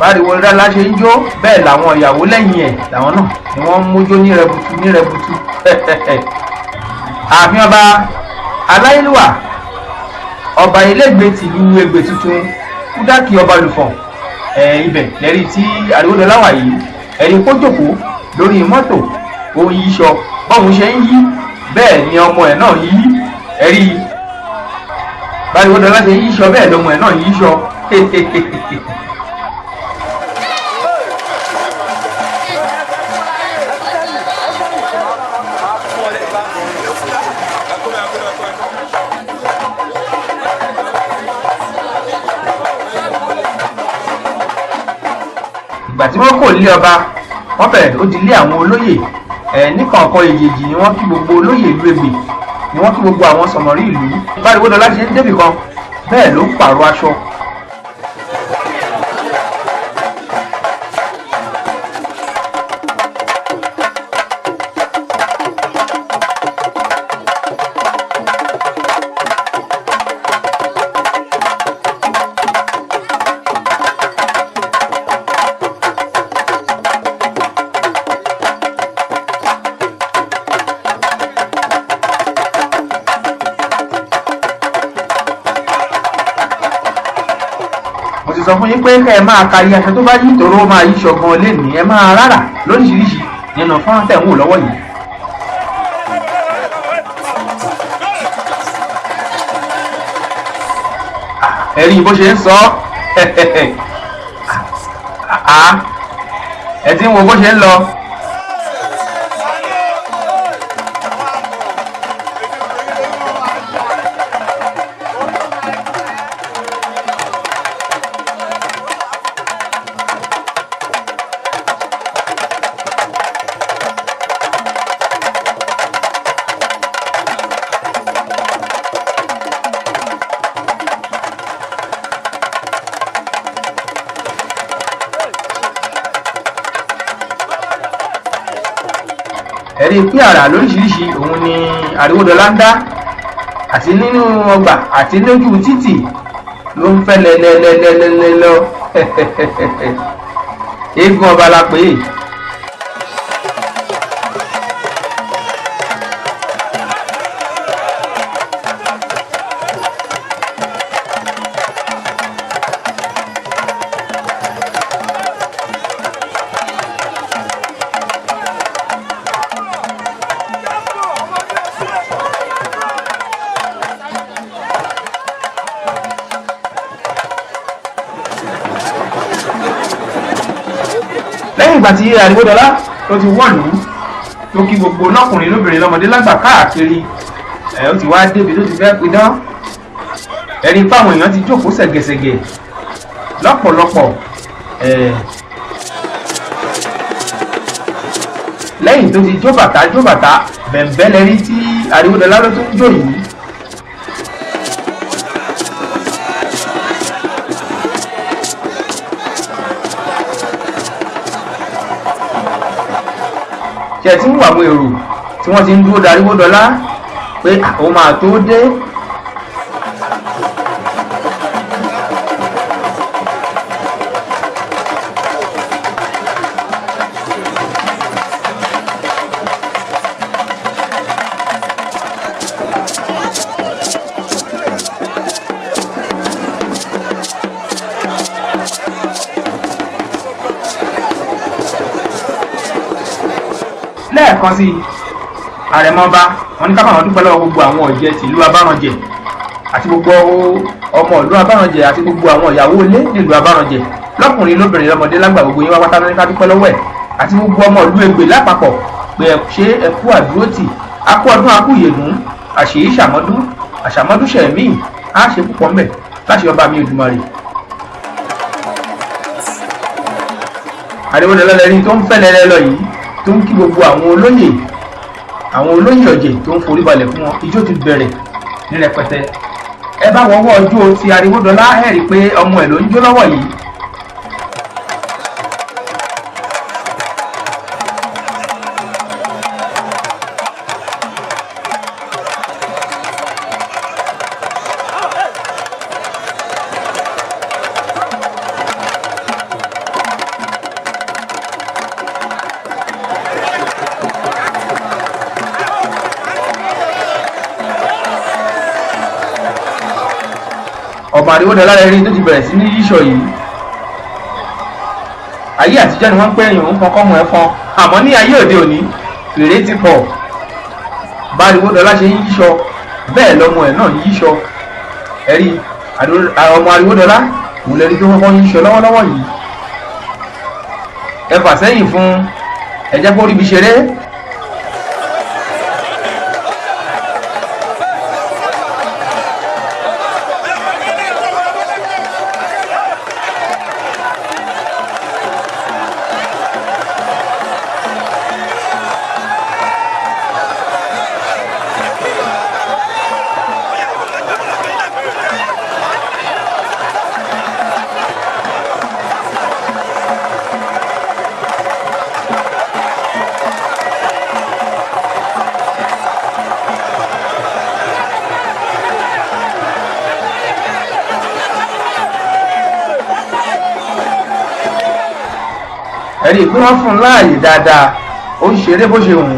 Báriwo rárá ṣe ń jó, bẹ́ẹ̀ làwọn ìyàwó lẹ́yìn ẹ̀ làwọn náà ni wọ́n ń mójó ní rẹbutu ní rẹbutu. Ààfin ọba aláìlúwà ọba Elégbè tìlú Ẹ̀gbẹ́ tuntun Kúdákì ọba Lùfọ̀n, ibẹ̀ lẹ́rí tí Àríwódọlá wà yìí. Ẹ̀rí kó jókòó lórí mọ́tò, ó ń yíṣọ bọ́hùn ṣe ń yí, bẹ́ẹ̀ ni ọmọ ẹ̀ náà yí. Ẹ̀rí báriwódọlá ṣe ń yíṣọ, bẹ́ẹ̀ lọmọ ẹ̀ náà yíṣọ. Ìgbà tí wọ́n kò lé ọba, wọ́n bẹ̀rẹ̀ ó di lé àwọn olóyè ẹ̀ níkànkan èjèèjì ni wọ́n kí gbogbo olóyè ìlú Ẹ̀gbẹ́, ni wọ́n kí gbogbo àwọn sọ̀mọ̀rí ìlú. Báriwódọlá ṣe ń débì kan bẹ́ẹ̀ ló ń pààrọ̀ aṣọ. Mo ti sọ fún yín pé kẹ́ ẹ máa ka iye aṣọ tó bá yí ìtòrò máa yí ṣọ̀gan lénìí, ẹ máa rárá lóríṣiríṣi nínú fọ́nrán tẹ̀ ń wò lọ́wọ́ yìí. Ẹ̀rí bó ṣe ń sọ ẹ ti ń wo bó ṣe ń lọ. Ẹ̀rí pé àrà lóríṣiríṣi òun ni Àríwódọlá ń dá, àti nínú ọgbà àti lójú títì ló ń fẹ́ lẹ́lẹ́lẹ́lẹ́lẹ́ lọ. Eégún ọba la pè é. Lẹ́yìn ìgbà tí Àríwódọlá tó ti wọ̀lú tó kí gbogbo lọ́kùnrin lóbìnrin lọ́mọdé lágbà káàkiri, ẹ̀ ó ti wá débi tó ti fẹ́ pidán. Ẹ̀rí fáwọn èèyàn ti jókòó ṣẹ̀gẹ̀ṣẹ̀gẹ̀ lọ́pọ̀lọpọ̀. Ẹ̀ lẹ́yìn tó ti jó bàtà jó bàtà bẹ̀m̀bẹ́ lẹ́rí tí Àríwódọlá ló tún jó yìí. Ṣe tí ń wà àwọn èrò tí wọ́n ti ń dúró daríwódọlá pé àwọn máa tó dé. Lẹ́ẹ̀kan sí i, àrẹ̀mọba wọn ní ká báwọn dúpẹ́ lọ́wọ́ gbogbo àwọn ọ̀jẹ̀ tìlú Abáranjẹ àti gbogbo ọmọ ìlú Abáranjẹ àti gbogbo àwọn ìyàwó ilé nílùú Abáranjẹ, lọ́kùnrin lóbìnrin lọ́mọdé lágbà, gbogbo yín wá pátá ní ká dúpẹ́ lọ́wọ́ ẹ̀ àti gbogbo ọmọ ìlú Ẹ̀gbẹ́ lápapọ̀ pé ẹ ṣe, ẹ kú àdúrótì, a kú ọdún, a kú ìyèdún, àṣèyí ṣàmọ́dún, àṣàmọ́dún ṣẹ̀mí á ṣe púpọ̀ ńbẹ̀ láṣẹ ọba mi Èdùmàrè. Àríwọ̀dọ́lá lẹ́ni tó ń fẹ́ lẹ́lẹ́ lọ yìí, tó ń kí gbogbo àwọn olóyè, àwọn olóyè ọ̀jẹ̀, tó ń forí balẹ̀ fún wọn. Ijó ti bẹ̀rẹ̀ ní rẹpẹtẹ. Ẹ bá wọ́wọ́ ọjọ́ ti Àríwọ̀dọ́lá, ẹ̀ rí i pé ọmọ ẹ̀ ló ń jó lọ́wọ́ yìí. Ọmọ Àríwọ̀dọ́lá rẹ̀ rí tó ti bẹ̀rẹ̀ sí ní yíṣọ yìí. Ayé àtijọ́ ni wọ́n ń pè èèyàn ń fọkọ́ mọ́ ẹ̀fọn, àmọ́ ní ayé òde òní fèrè ti pọ̀. Bá Àríwọ̀dọ́lá ṣe ń yíṣọ, bẹ́ẹ̀ lọ́mọ ẹ̀ náà ń yíṣọ. Ẹ̀rí ọmọ Àríwọ̀dọ́lá òun lẹ́rí tó kọ́kọ́ ń yíṣọ lọ́wọ́lọ́wọ́ yìí. Ẹ fà sẹ́yìn fún ẹ, jẹ́ kó ríbi ṣeré. Ẹ̀rí pé wọ́n fún un láàyè dáadáa, ó ń ṣeré bó ṣe wù ú.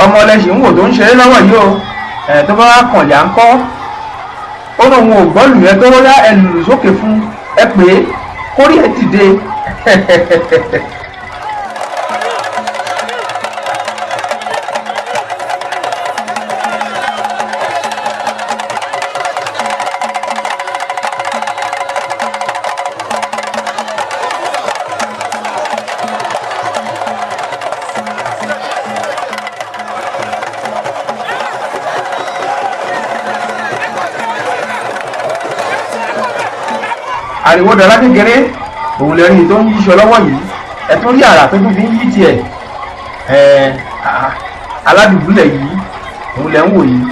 Ọmọ ọlẹ́sìn ń wò tó ń ṣeré lọ́wọ́ yìí o. Ẹ̀ tó bá wá kàn yà ń kọ́, ó lóun ò gbọ́ lù yẹn tó rọ́yá. Ẹ lùlù sókè fún ẹ pé kórí ẹ dìde. Àríwọ̀dọ́lá kékeré òun lè rí tó ń yíṣọ lọ́wọ́ yìí. Ẹ tún rí àrà tó tún fi ń yí tiẹ̀. Ẹ aládùúgbò yìí òun lè ń wò yìí.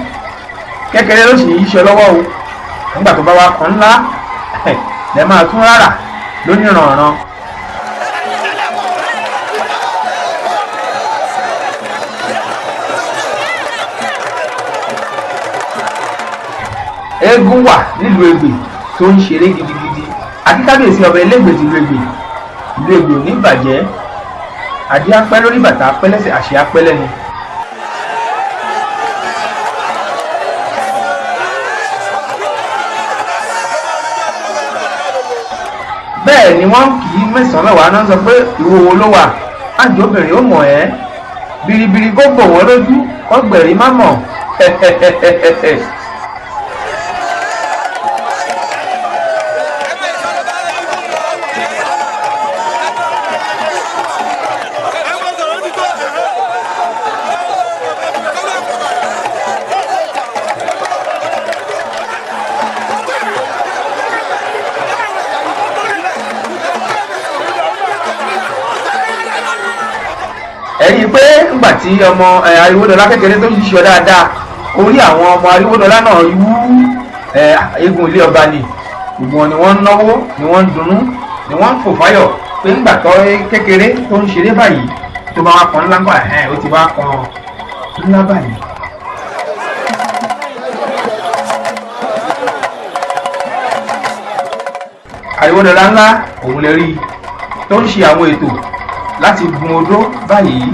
Kékeré ló sì ń yíṣọ lọ́wọ́ o. Nígbà tó bá wá kan ńlá, lẹ máa tún rárá lóníranran. Eégún wà nílùú Ẹ̀gbẹ́ tó ń ṣeré gidigidi àti kábíyèsí ọba Ẹlẹ́gbẹ́ tìlú Ẹ̀gbẹ́. Ìlú Ẹ̀gbẹ́ ò ní bàjẹ́. Adé apẹ́ lórí, bàtà apẹ́ lẹ́sẹ̀, àṣẹ apẹ́ lẹ́nu. Bẹ́ẹ̀ ni wọ́n kì í mẹ́sàn-án mẹ́wàá náà sọ pé ìhòòhò ló wà, àjọ obìnrin ó mọ̀ ẹ́ biribiri kó bò wọ́n lójú kọ́gbẹ̀rí má mọ̀. Ẹ̀rí pé ńgbà tí ọmọ Àríwódọ́lá kékeré tó ṣiṣọ́ dáadáa, orí àwọn ọmọ Àríwódọ́lá náà wú. Eégún ilé ọba ni gbogbo wọn ni wọ́n ń náwó, ni wọ́n ń dunnú, ni wọ́n ń fò fáyọ̀ pé ńgbà tó kékeré tó ń ṣeré báyìí, tó bá wá kan ńlá ńkọ́? Ẹ̀ ó ti wá kan ńlá báyìí. Àríwódọ́lá ńlá òun lè rí tó ń ṣe àwọn ètò láti gun odó báyìí.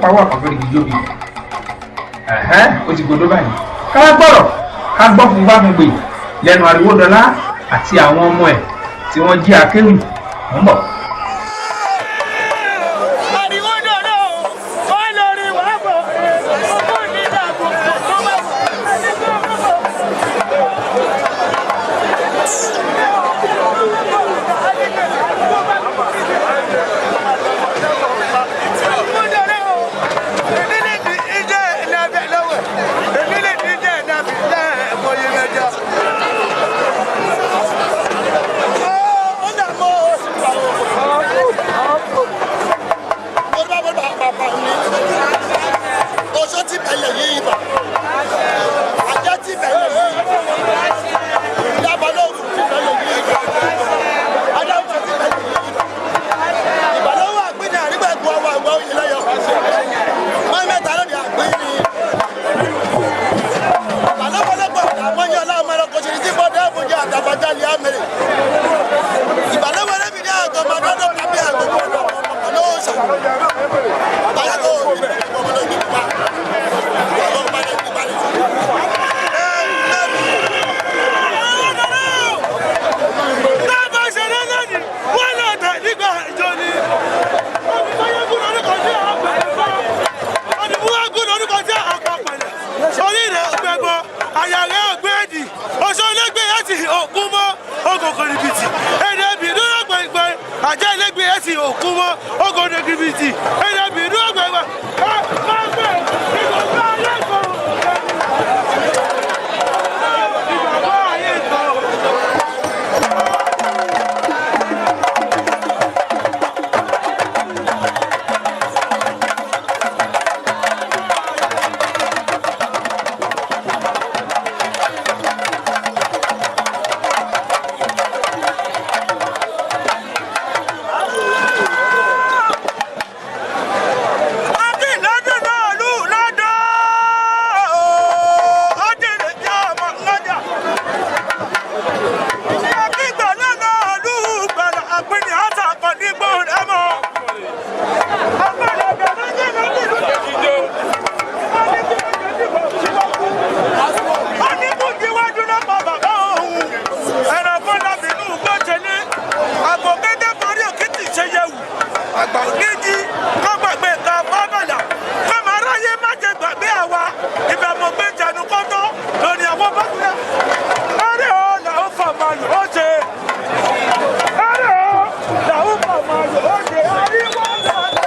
pawọ́ àkàn fẹ́ẹ́ gijóbi. Ẹ̀hẹ́n, ó ti gbọdọ̀ báyìí. Ká gbọ́rọ̀ ká gbọ́ fún bá fún gbè lẹ́nu Ariwódọlá àti àwọn ọmọ ẹ̀ tí wọ́n jí akéwì. Mò ń bọ̀. Oṣó ti bẹ̀lẹ̀ yí ibà, ajá ti bẹ̀lẹ̀ yí ibà, dábàlóògùn ti bẹ̀lẹ̀ yí ibà, adáwọ̀ ti bẹ̀lẹ̀ yí ibà. Ìbàlọ́wọ́ àgbẹ̀ ní àrígbà ẹ̀gbọ́n ọwọ́ àgbà òyìn lọ́yọ̀. Wọ́n mẹ́ta lónìí àgbẹ̀ ní. Ìbàlọ́pọ̀lọpọ̀ àmọ́yé ọlọ́mọ ẹranko ṣe ní tí bọ́dọ̀ ẹ̀fọ́jẹ́ àtàbàjá ní àmẹ́rẹ̀. Ìbàlọ́wọ́ ẹlẹ́mìí ní àgọ́ màdọ́dọ̀ tàbí àgọ́ lọ́wọ́sà. Àjẹ́ ẹlẹ́gbẹ̀ẹ́ ẹ̀ sì òkú mọ́ ọgọ́dọ̀ kìrìbìtì ẹ̀rẹ́bì inú ọgbẹ̀gbẹ̀ ẹ̀ máa gbẹ̀ ìgbàgbọ́ ayé kan. Ìgbàgbọ́ ayé kan. Àgbà oníjì kọ́ gbàgbé ká bábàlà kọ́ máa ráyé má jẹ gbàgbé àwa ìbẹ̀mọ̀ gbé jẹnu kọ́tọ́ lórí àwọn bákúrẹ́. Ẹrẹ́ o làwọn fà máa lò ó ṣe. Ẹrẹ́ o làwọn fà máa lò ó ṣe. Àríwá làlá.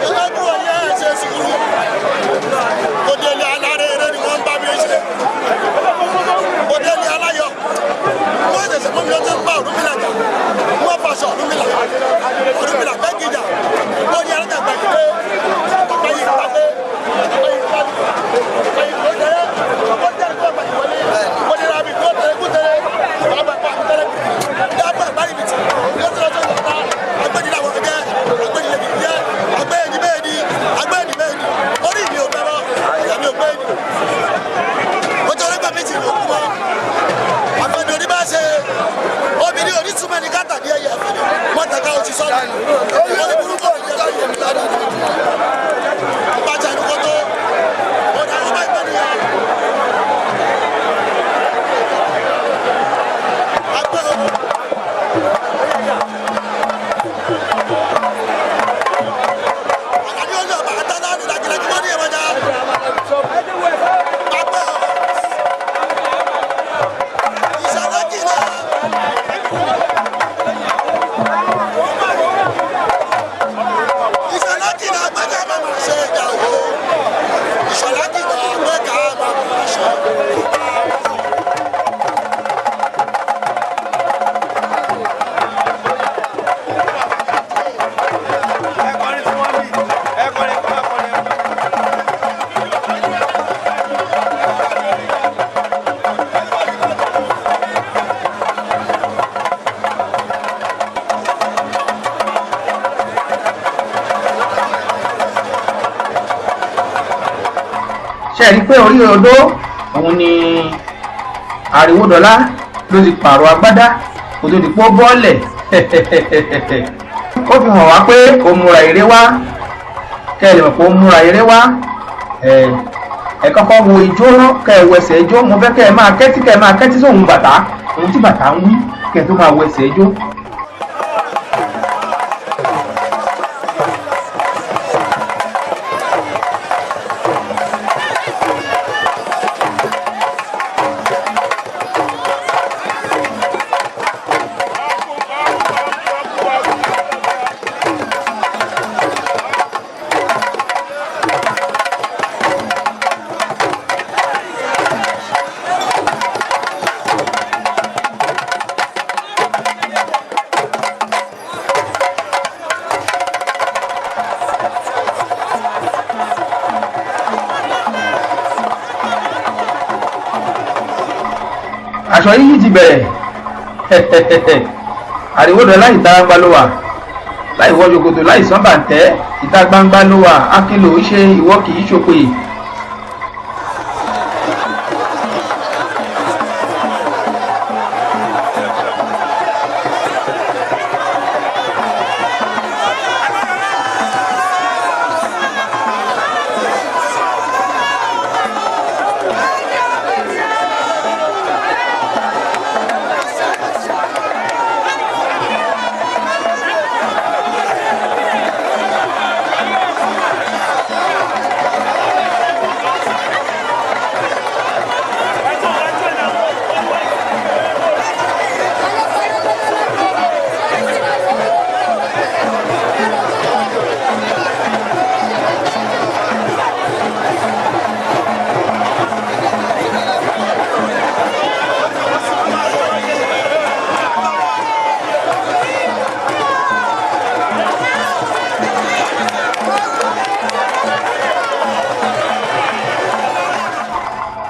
Ìlọ́dún ọ̀yẹ́ ẹ̀ ṣe sùúrù. Òdèlé alárèrè ni wọ́n ń bá mi ṣe. Òdèlé aláyọ̀. Wọ́n ṣẹ̀ṣẹ̀ mú mi lọ́jọ́ ń bá Ọ̀rúnmìlà jà. Wọ́n faṣọ Ọ̀rúnmìlà. Ọ̀rúnmìlà fẹ́ gíjà. Ó ní alájà gbà yìí pé bàbá yìí pa pé bàbá yìí pa bàbá yìí kó tẹ̀lé. Bàbá tẹ̀lé kó bàbá yìí wọlé. Wọ́n ní rábì kó tẹ̀lé kó tẹ̀lé. Bàbá pa tẹ̀lé. Dábàá bá yìí bìtì. Yóò tẹ̀lé ọjọ́ ìgbà. Agbẹ́ni làwọn ọ̀gẹ́. Agbẹ́ni lè jẹ́. Agbẹ́ni bẹ́ẹ̀ ni. Agbẹ́ni bẹ́ẹ̀ ni. Orí mi ò bẹ̀rọ. Ìyá mi ò gbẹ́ ni. Ó jẹ́ orí gbàmí ti lò kú mọ́. Àfẹ́ni orí bá ṣe. Obìnrin onítùmọ̀ ní káàtà ní ẹ̀yẹ àfẹ́ni. Wọ́n tẹ̀ka oṣù sọ́ọ̀nù. Wọ́n ní burúkú òní jẹ́ lóye mi lọ́dọ̀. Ìbájá inú kótó. Ó ní àwọn bá ìgbẹ́ nìyẹn. Agbẹ́ o. Àlàní ó lọ bàtà lánàá làjìlájì wọ́n ní ẹ̀mọ́jà. Agbẹ́ o. Ìṣàlọ́ jìnnà. Ìṣàlọ́ jìnnà agbẹ́jà màmá. Ṣe rí i pé orí odó òun ni Àríwódọlá ló ti pààrọ̀ agbádá kó tó di pọ́ bọ́ọ̀lẹ̀. Ó fi hàn wá pé ó múra eré wá, kẹ́ ẹ lè mọ̀ pé ó múra eré wá. Ẹ kọ́kọ́ wo ijó rán, kẹ́ ẹ wẹsẹ̀ ijó. Mo fẹ́ kẹ́ ẹ máa kẹ́tí, kẹ́ ẹ máa kẹ́tí sóhun bàtà, ohun tí bàtà ń wí, kẹ́ ẹ tó máa wẹsẹ̀ ijó. Aṣọ yíyí ti bẹ̀rẹ̀. Àríwódọlá, ìta gbangba ló wà, láì wọ ṣòkòtò, láì sán bàǹtẹ́, ìta gbangba ló wà. Akínlò ń ṣe ìwọ kì í ṣòpè.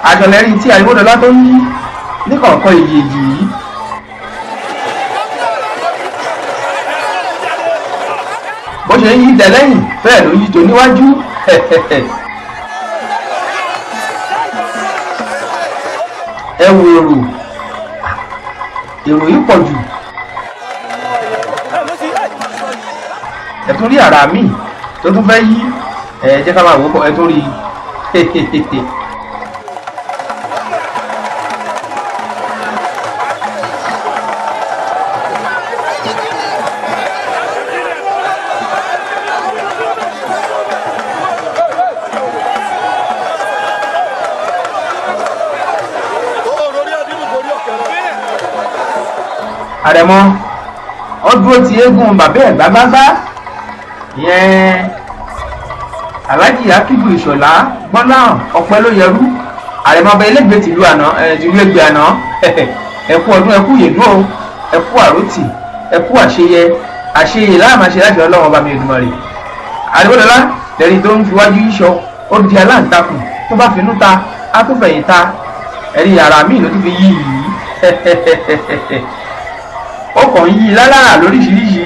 Àjọlẹ́rí tí Àríwódọlá tó ń yí ní kọ̀ọ̀kan èjèèjì yìí. Bó ṣe ń yí tẹ̀lẹ́yìn, bẹ́ẹ̀ ló ń yí tó níwájú. Ẹ wo èrò, èrò yìí pọ̀ jù. Ẹ tún rí àrà míì tó tún fẹ́ yí. Ẹ jẹ́ ká máa wò ó bọ̀, ẹ tún rí i. Àrẹ̀mọ ó dúró ti eégún bàbá ẹ̀ gbágbágbá yẹn, Alhaji Akibu Ìṣọ̀lá Gbọ́láhàn ọpẹ́ ló yẹrú, Àrẹ̀mọ ọba elégbè tìlú àná, tìlú Ẹgbẹ́ àná. Ẹkú ọdún, ẹkú yèdú o, ẹkú àròtì, ẹkú àṣeyẹ, àṣeyẹ láàmà ṣe láti Ọlọ́run ọba mi Èdùmàrè. Àríwódọlá lẹ́ni tó ń fiwájú yíṣọ, ó di aláǹtakùn tó bá finú ta á tó fẹ̀yìn ta. Ẹ̀rí yàrá míì ló tún fi yí yìí, ó kàn ń yí lálára lóríṣiríṣi.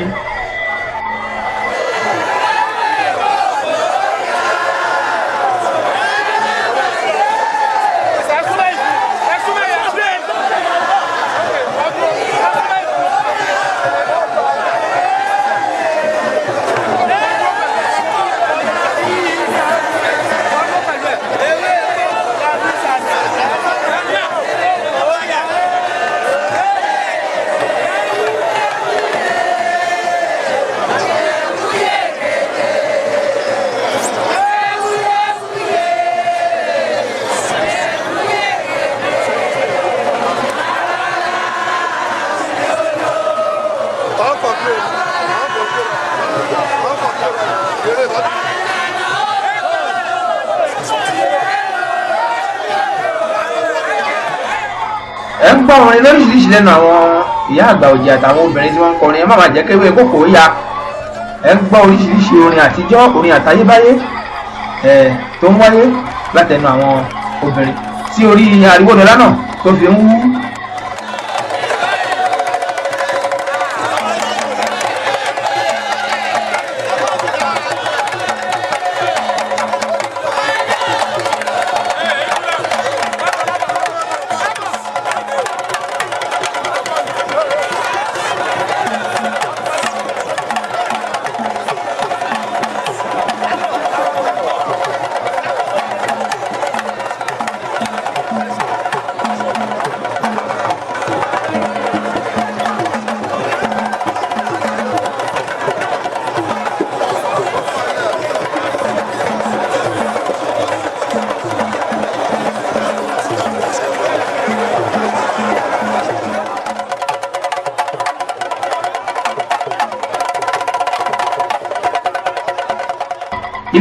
Ẹ ń gbọ́ orin lóríṣiríṣi lẹ́nu àwọn ìyá àgbà òjì àtàwọn obìnrin tí wọ́n ń kọrin. Ẹ má máa jẹ́ kéwé kókò ya. Ẹ ń gbọ́ oríṣiríṣi orin àtijọ́, orin àtayébáyé ẹ tó ń wáyé látẹnu àwọn obìnrin tí orí Àríwódọlá náà tó fi ń wú.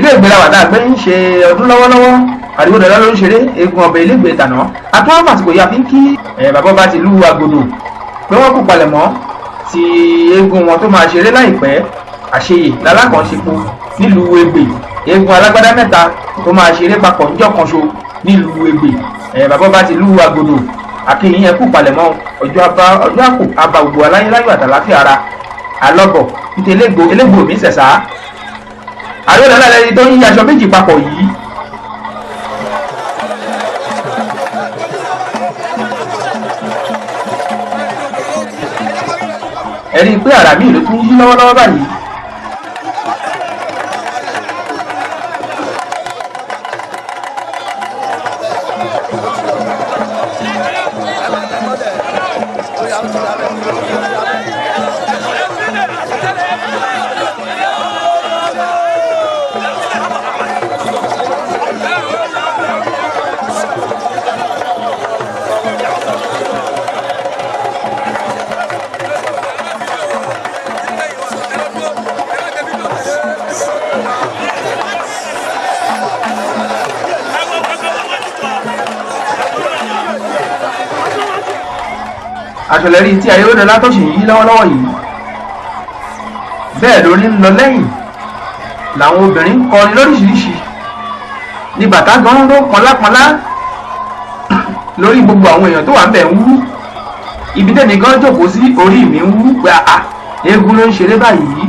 Ìlú Ègbè la wà tá a gbé ń ṣe ọdún lọ́wọ́lọ́wọ́. Àríwódọlá ló ń ṣeré eégún ọbẹ̀ ilégbèé tàná. Àtúwọ́n fàsìkò yìí a fi ń kí bàbá ọba ti lú Agodo pé wọ́n kú palẹ̀mọ́ ti eégún wọn tó máa ṣeré láìpẹ́. Àṣeyè lálákànṣepo nílùú Ègbè, eégún alágbádá mẹ́ta tó máa ṣeré papọ̀ níjọ́ kan ṣo nílùú Ègbè. Bàbá ọba ti lú Agodo, àkíyìn ẹ kú palẹ̀mọ́. Ọjọ́ àpò àbá gbogbo aláyé láyọ̀ àtàláfíà ara alọ́bọ̀ nítorí elégbò mi ṣẹ̀ṣá. Àríwódọlá lẹni tó ń yí aṣọ méjì papọ̀ yìí. Ẹ rí i pé àrà míì ló tún yí lọ́wọ́lọ́wọ́ báyìí. Aṣọlẹ́rí tí Àríwódọlá tó sì yí lọ́wọ́lọ́wọ́ yìí. Bẹ́ẹ̀ lórí ń lọ lẹ́yìn làwọn obìnrin ń kọrin lóríṣiríṣi ní bàtà gan ń ró pọnlápọnlá lórí gbogbo àwọn èèyàn tó wà ń bẹ̀ ń wú. Ibi tẹ́mi gan jókòó sí orí mi ń wú pé àà eégún ló ń ṣeré báyìí.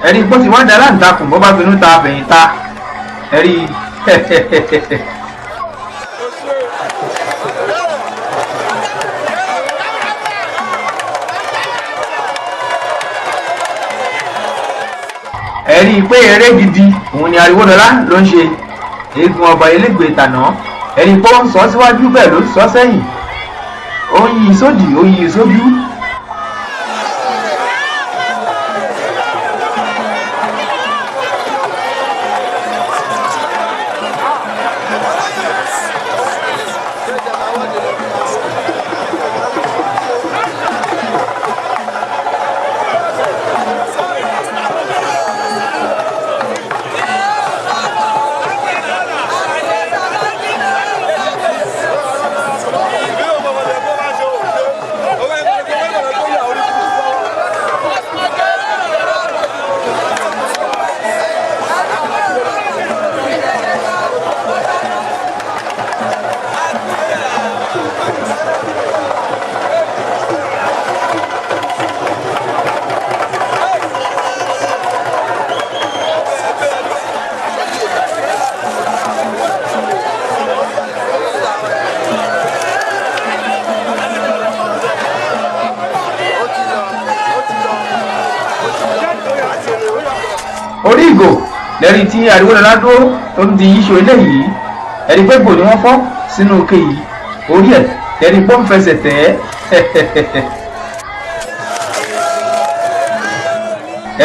Ẹ̀rí bó ti wá da aláǹtakùn bó bá finú ta fẹ̀yìn ta ẹ̀rí. Ẹ̀rí pé eré gidi òun ni Àríwódọlá ló ń ṣe eégún ọba elégbè tàná. Ẹ̀rí pé ó ń sọ síwájú bẹ́ẹ̀ ló ń sọ sẹ́yìn, ó ń yí sódì, ó ń yí sójú. Orí ìgò lẹ́rí tí Àríwódọlá dúró tó ń di yíṣo eléyìí. Ẹ̀rí pé gbò ni wọ́n fọ́ sínú òkè yìí, orí ẹ̀ lẹ́rí pọ́ ń fẹsẹ̀ tẹ̀ ẹ́.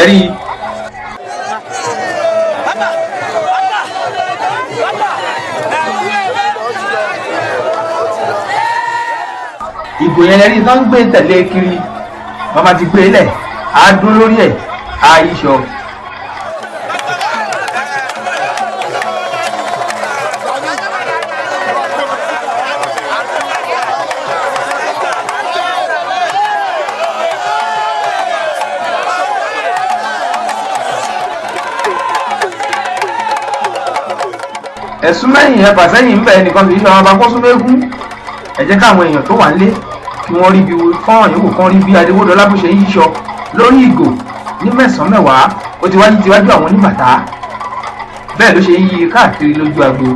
Ẹ̀rí ìgò yẹn lẹ́rí tó ń gbé tẹ̀lé kiri, wọ́n máa ti gbé lẹ̀ á dún lórí ẹ̀ á yíṣọ. Ẹ̀sùn mẹ́yìn ẹ̀fà sẹ́yìn ń bẹ̀ ẹnìkan kì í ṣe ọmọ ọba kó sún mẹ́gún. Ẹ jẹ́ káwọn èèyàn tó wà nílé kí wọ́n rí bí fọ́nrán yòówù kan rí bí Àríwódọlá bó ṣe ń yíṣọ lórí ìgò ní mẹ́sàn-án mẹ́wàá. Ó ti wájú tiwájú àwọn oníbàtà. Bẹ́ẹ̀ ló ṣe ń yí káàkiri lójú agbo.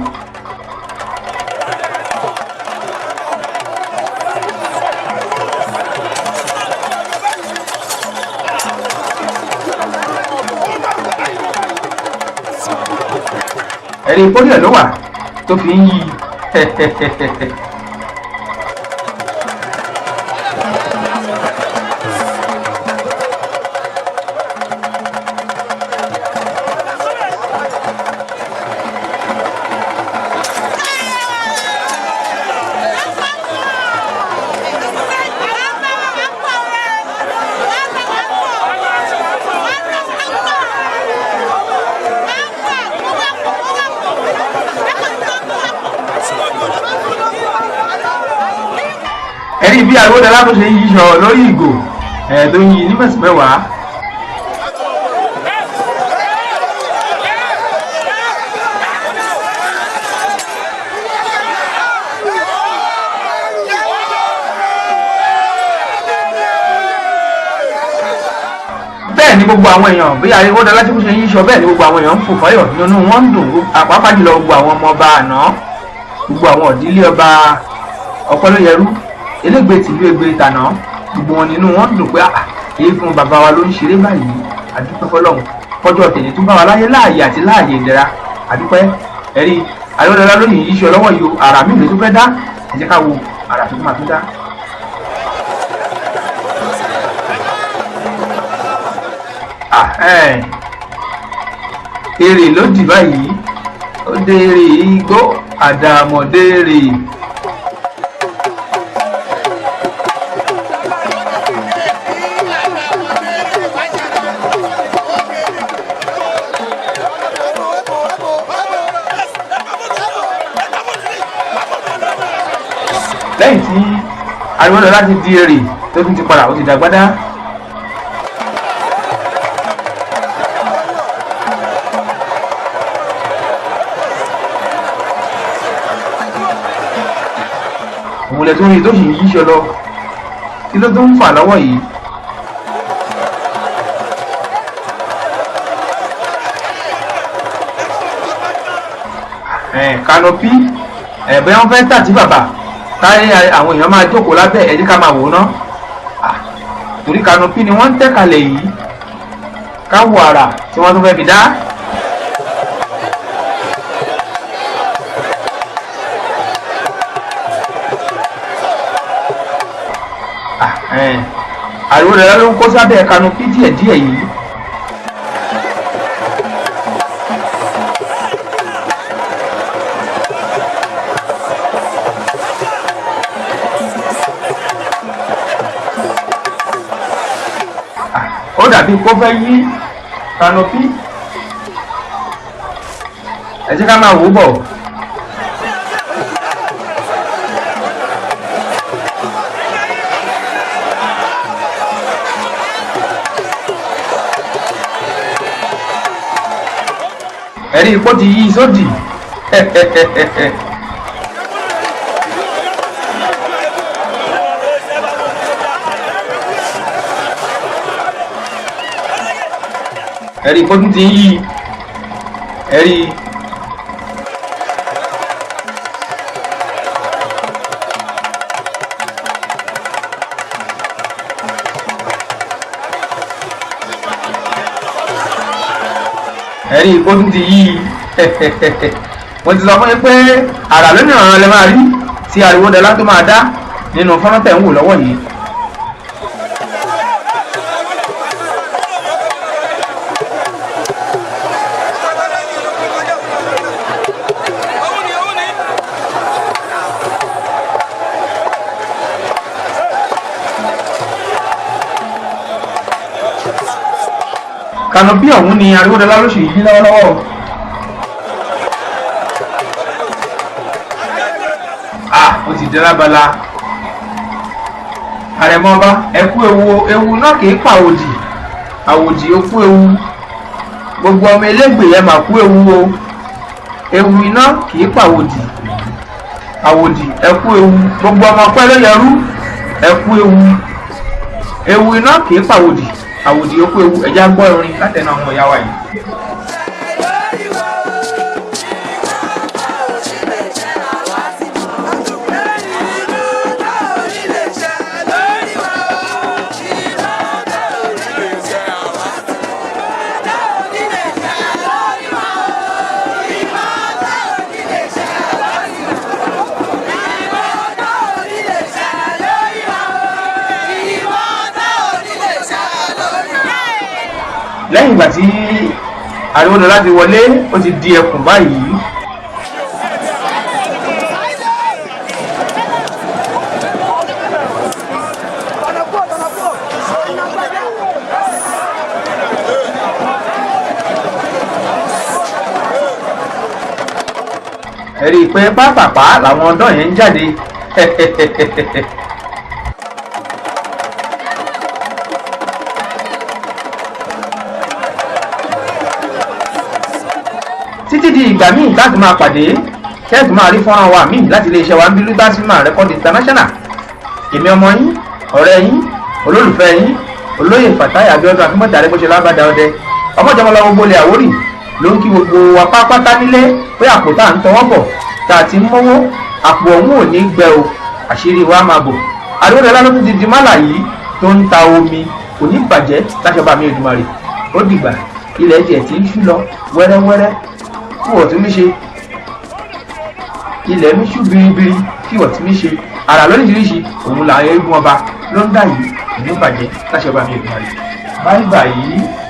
Ẹ̀rí pólíọ̀ ló wà tó fi ń yí. Ẹ̀rí bí Arówódọlá tó ṣe ń yíṣọ lórí ìgò ẹ̀ tó ń yí ní mẹ́sàn-án mẹ́wàá. Bẹ́ẹ̀ ni gbogbo àwọn èèyàn bí Arówódọlá tí kò ṣe ń yíṣọ, bẹ́ẹ̀ ni gbogbo àwọn èèyàn ń fò fáyọ̀, nínú wọn ń dùn, àpapà jùlọ gbogbo àwọn ọmọ ọba àná, gbogbo àwọn òdílé ọba Ọpẹ́lóyẹrú, elégbè tìlú Ẹgbẹ tàná, gbogbo wọn nínú wọn dùn pé eégún bàbá wa ló ń ṣeré báyìí. Àdúpẹ́ fọlọ́run kọjọ́ tèmi tún bá wa láyé láàyè àti láàyè ìdẹ̀ra, àdúpẹ́. Ẹ̀rí Arówódọlá lónìí yíṣọ lọ́wọ́ yìí o, àrà mi lè tún fẹ́ dá. Ẹ jẹ́ ká wo àrà tó máa tún dá. Èrè ló dì báyìí, ó dèrè igbó àdàmọ̀dèrè. Lẹ́yìn tí Arówódọlá ti di èrè tó tún ti padà, ó ti dàgbádá. Òun lẹ tó rí tó sì ń yíṣọ lọ, kí ló tó ń fà lọ́wọ́ yìí? Kanopi bóyá wọ́n fẹ́ tà tí bàbá táyé àwọn èèyàn máa jókòó lábẹ́. Ẹ jẹ́ ká máa wò ná, torí kanopi ni wọ́n ń tẹ́ kalẹ̀ yìí, ká wo àrà tí wọ́n tún fẹ́ fi dá. Arówódọlá ló ń kó sábẹ́ kanopi díẹ̀díẹ̀ yìí. Ó dàbí kó fẹ́ yí kanopi, ẹ jẹ́ ká máa wò ó bọ̀. Ẹ̀rí ipò ti yí sódì. Ẹ̀rí ipò tún ti ń yí, ẹ̀rí. Ẹ̀rí ipò tún ti yí. Mo ti sọ fún yín pé àrà lónìí ọ̀ràn lè máa rí tí Arówódọlá tó máa dá nínú fọ́nrán tẹ̀ ń wò lọ́wọ́ yìí. Kanopi ọ̀hún ni Arówódọlá ló ṣì yí lọ́wọ́lọ́wọ́. Ó ti dé lábala àrẹ̀mọ ọba, ẹ kú ewu, ewu náà kì í pa àwòdì, àwòdì ó kú ewu, gbogbo ọmọ elégbè ẹ mà kú ewu o, ewu iná kì í pa àwòdì, àwòdì ẹ kú ewu, gbogbo ọmọ Ọpẹ́lóyẹrú ẹ kú ewu, ewu iná kì í pa àwòdì, àwòdì ó kú ewu. Ẹ̀já gbọ́ orin látẹnu àwọn ìyá wa yìí. Lẹ́yìn ìgbà tí Ariwodola ti wọlé, ó ti di ẹkùn báyìí. Ẹ rí i pé pápápá làwọn ọ̀dọ́ yẹn ń jáde. Títí di ìgbà míì láti máa pàdé, tẹ́ẹ̀tù máa rí fọ́nrán wa míì láti iléeṣẹ́ wa ń bí Luther Cinema Record International. Èmi ọmọ yín, ọ̀rẹ́ yín, olólùfẹ́ yín, olóyè Fatai Abiodun Akínbọ̀tà Arẹ́gbẹ́ṣọlá Àbàdà Ọdẹ ọmọjọmọlọ gbogbo ilẹ̀ Àwórì ló ń kí gbogbo wa pátápátá nílé pé àpò tá à ń tọwọ́ bọ̀ tá a ti ń mówó, àpò ọ̀hún ò ní gbẹ o, àṣírí wa máa bò. Ariwodola ló tún ti di málà yìí tó ń ta omi, kò ní bàjẹ́ láṣọba mi Èdùmàrè. Ó dìgbà, ilẹ̀ tiẹ̀ ti ń ṣú lọ wẹ́rẹ́wẹ́rẹ́, kí wọ́n tún mí ṣe, ilẹ̀ mi ṣú biribiri, kí wọ́n tún mí ṣe àrà lóríṣiríṣi òun là ń eégún ọba ló ń dà yìí, kò ní bàjẹ́ láṣọba mi Èdùmàrè. Báyìí báyìí.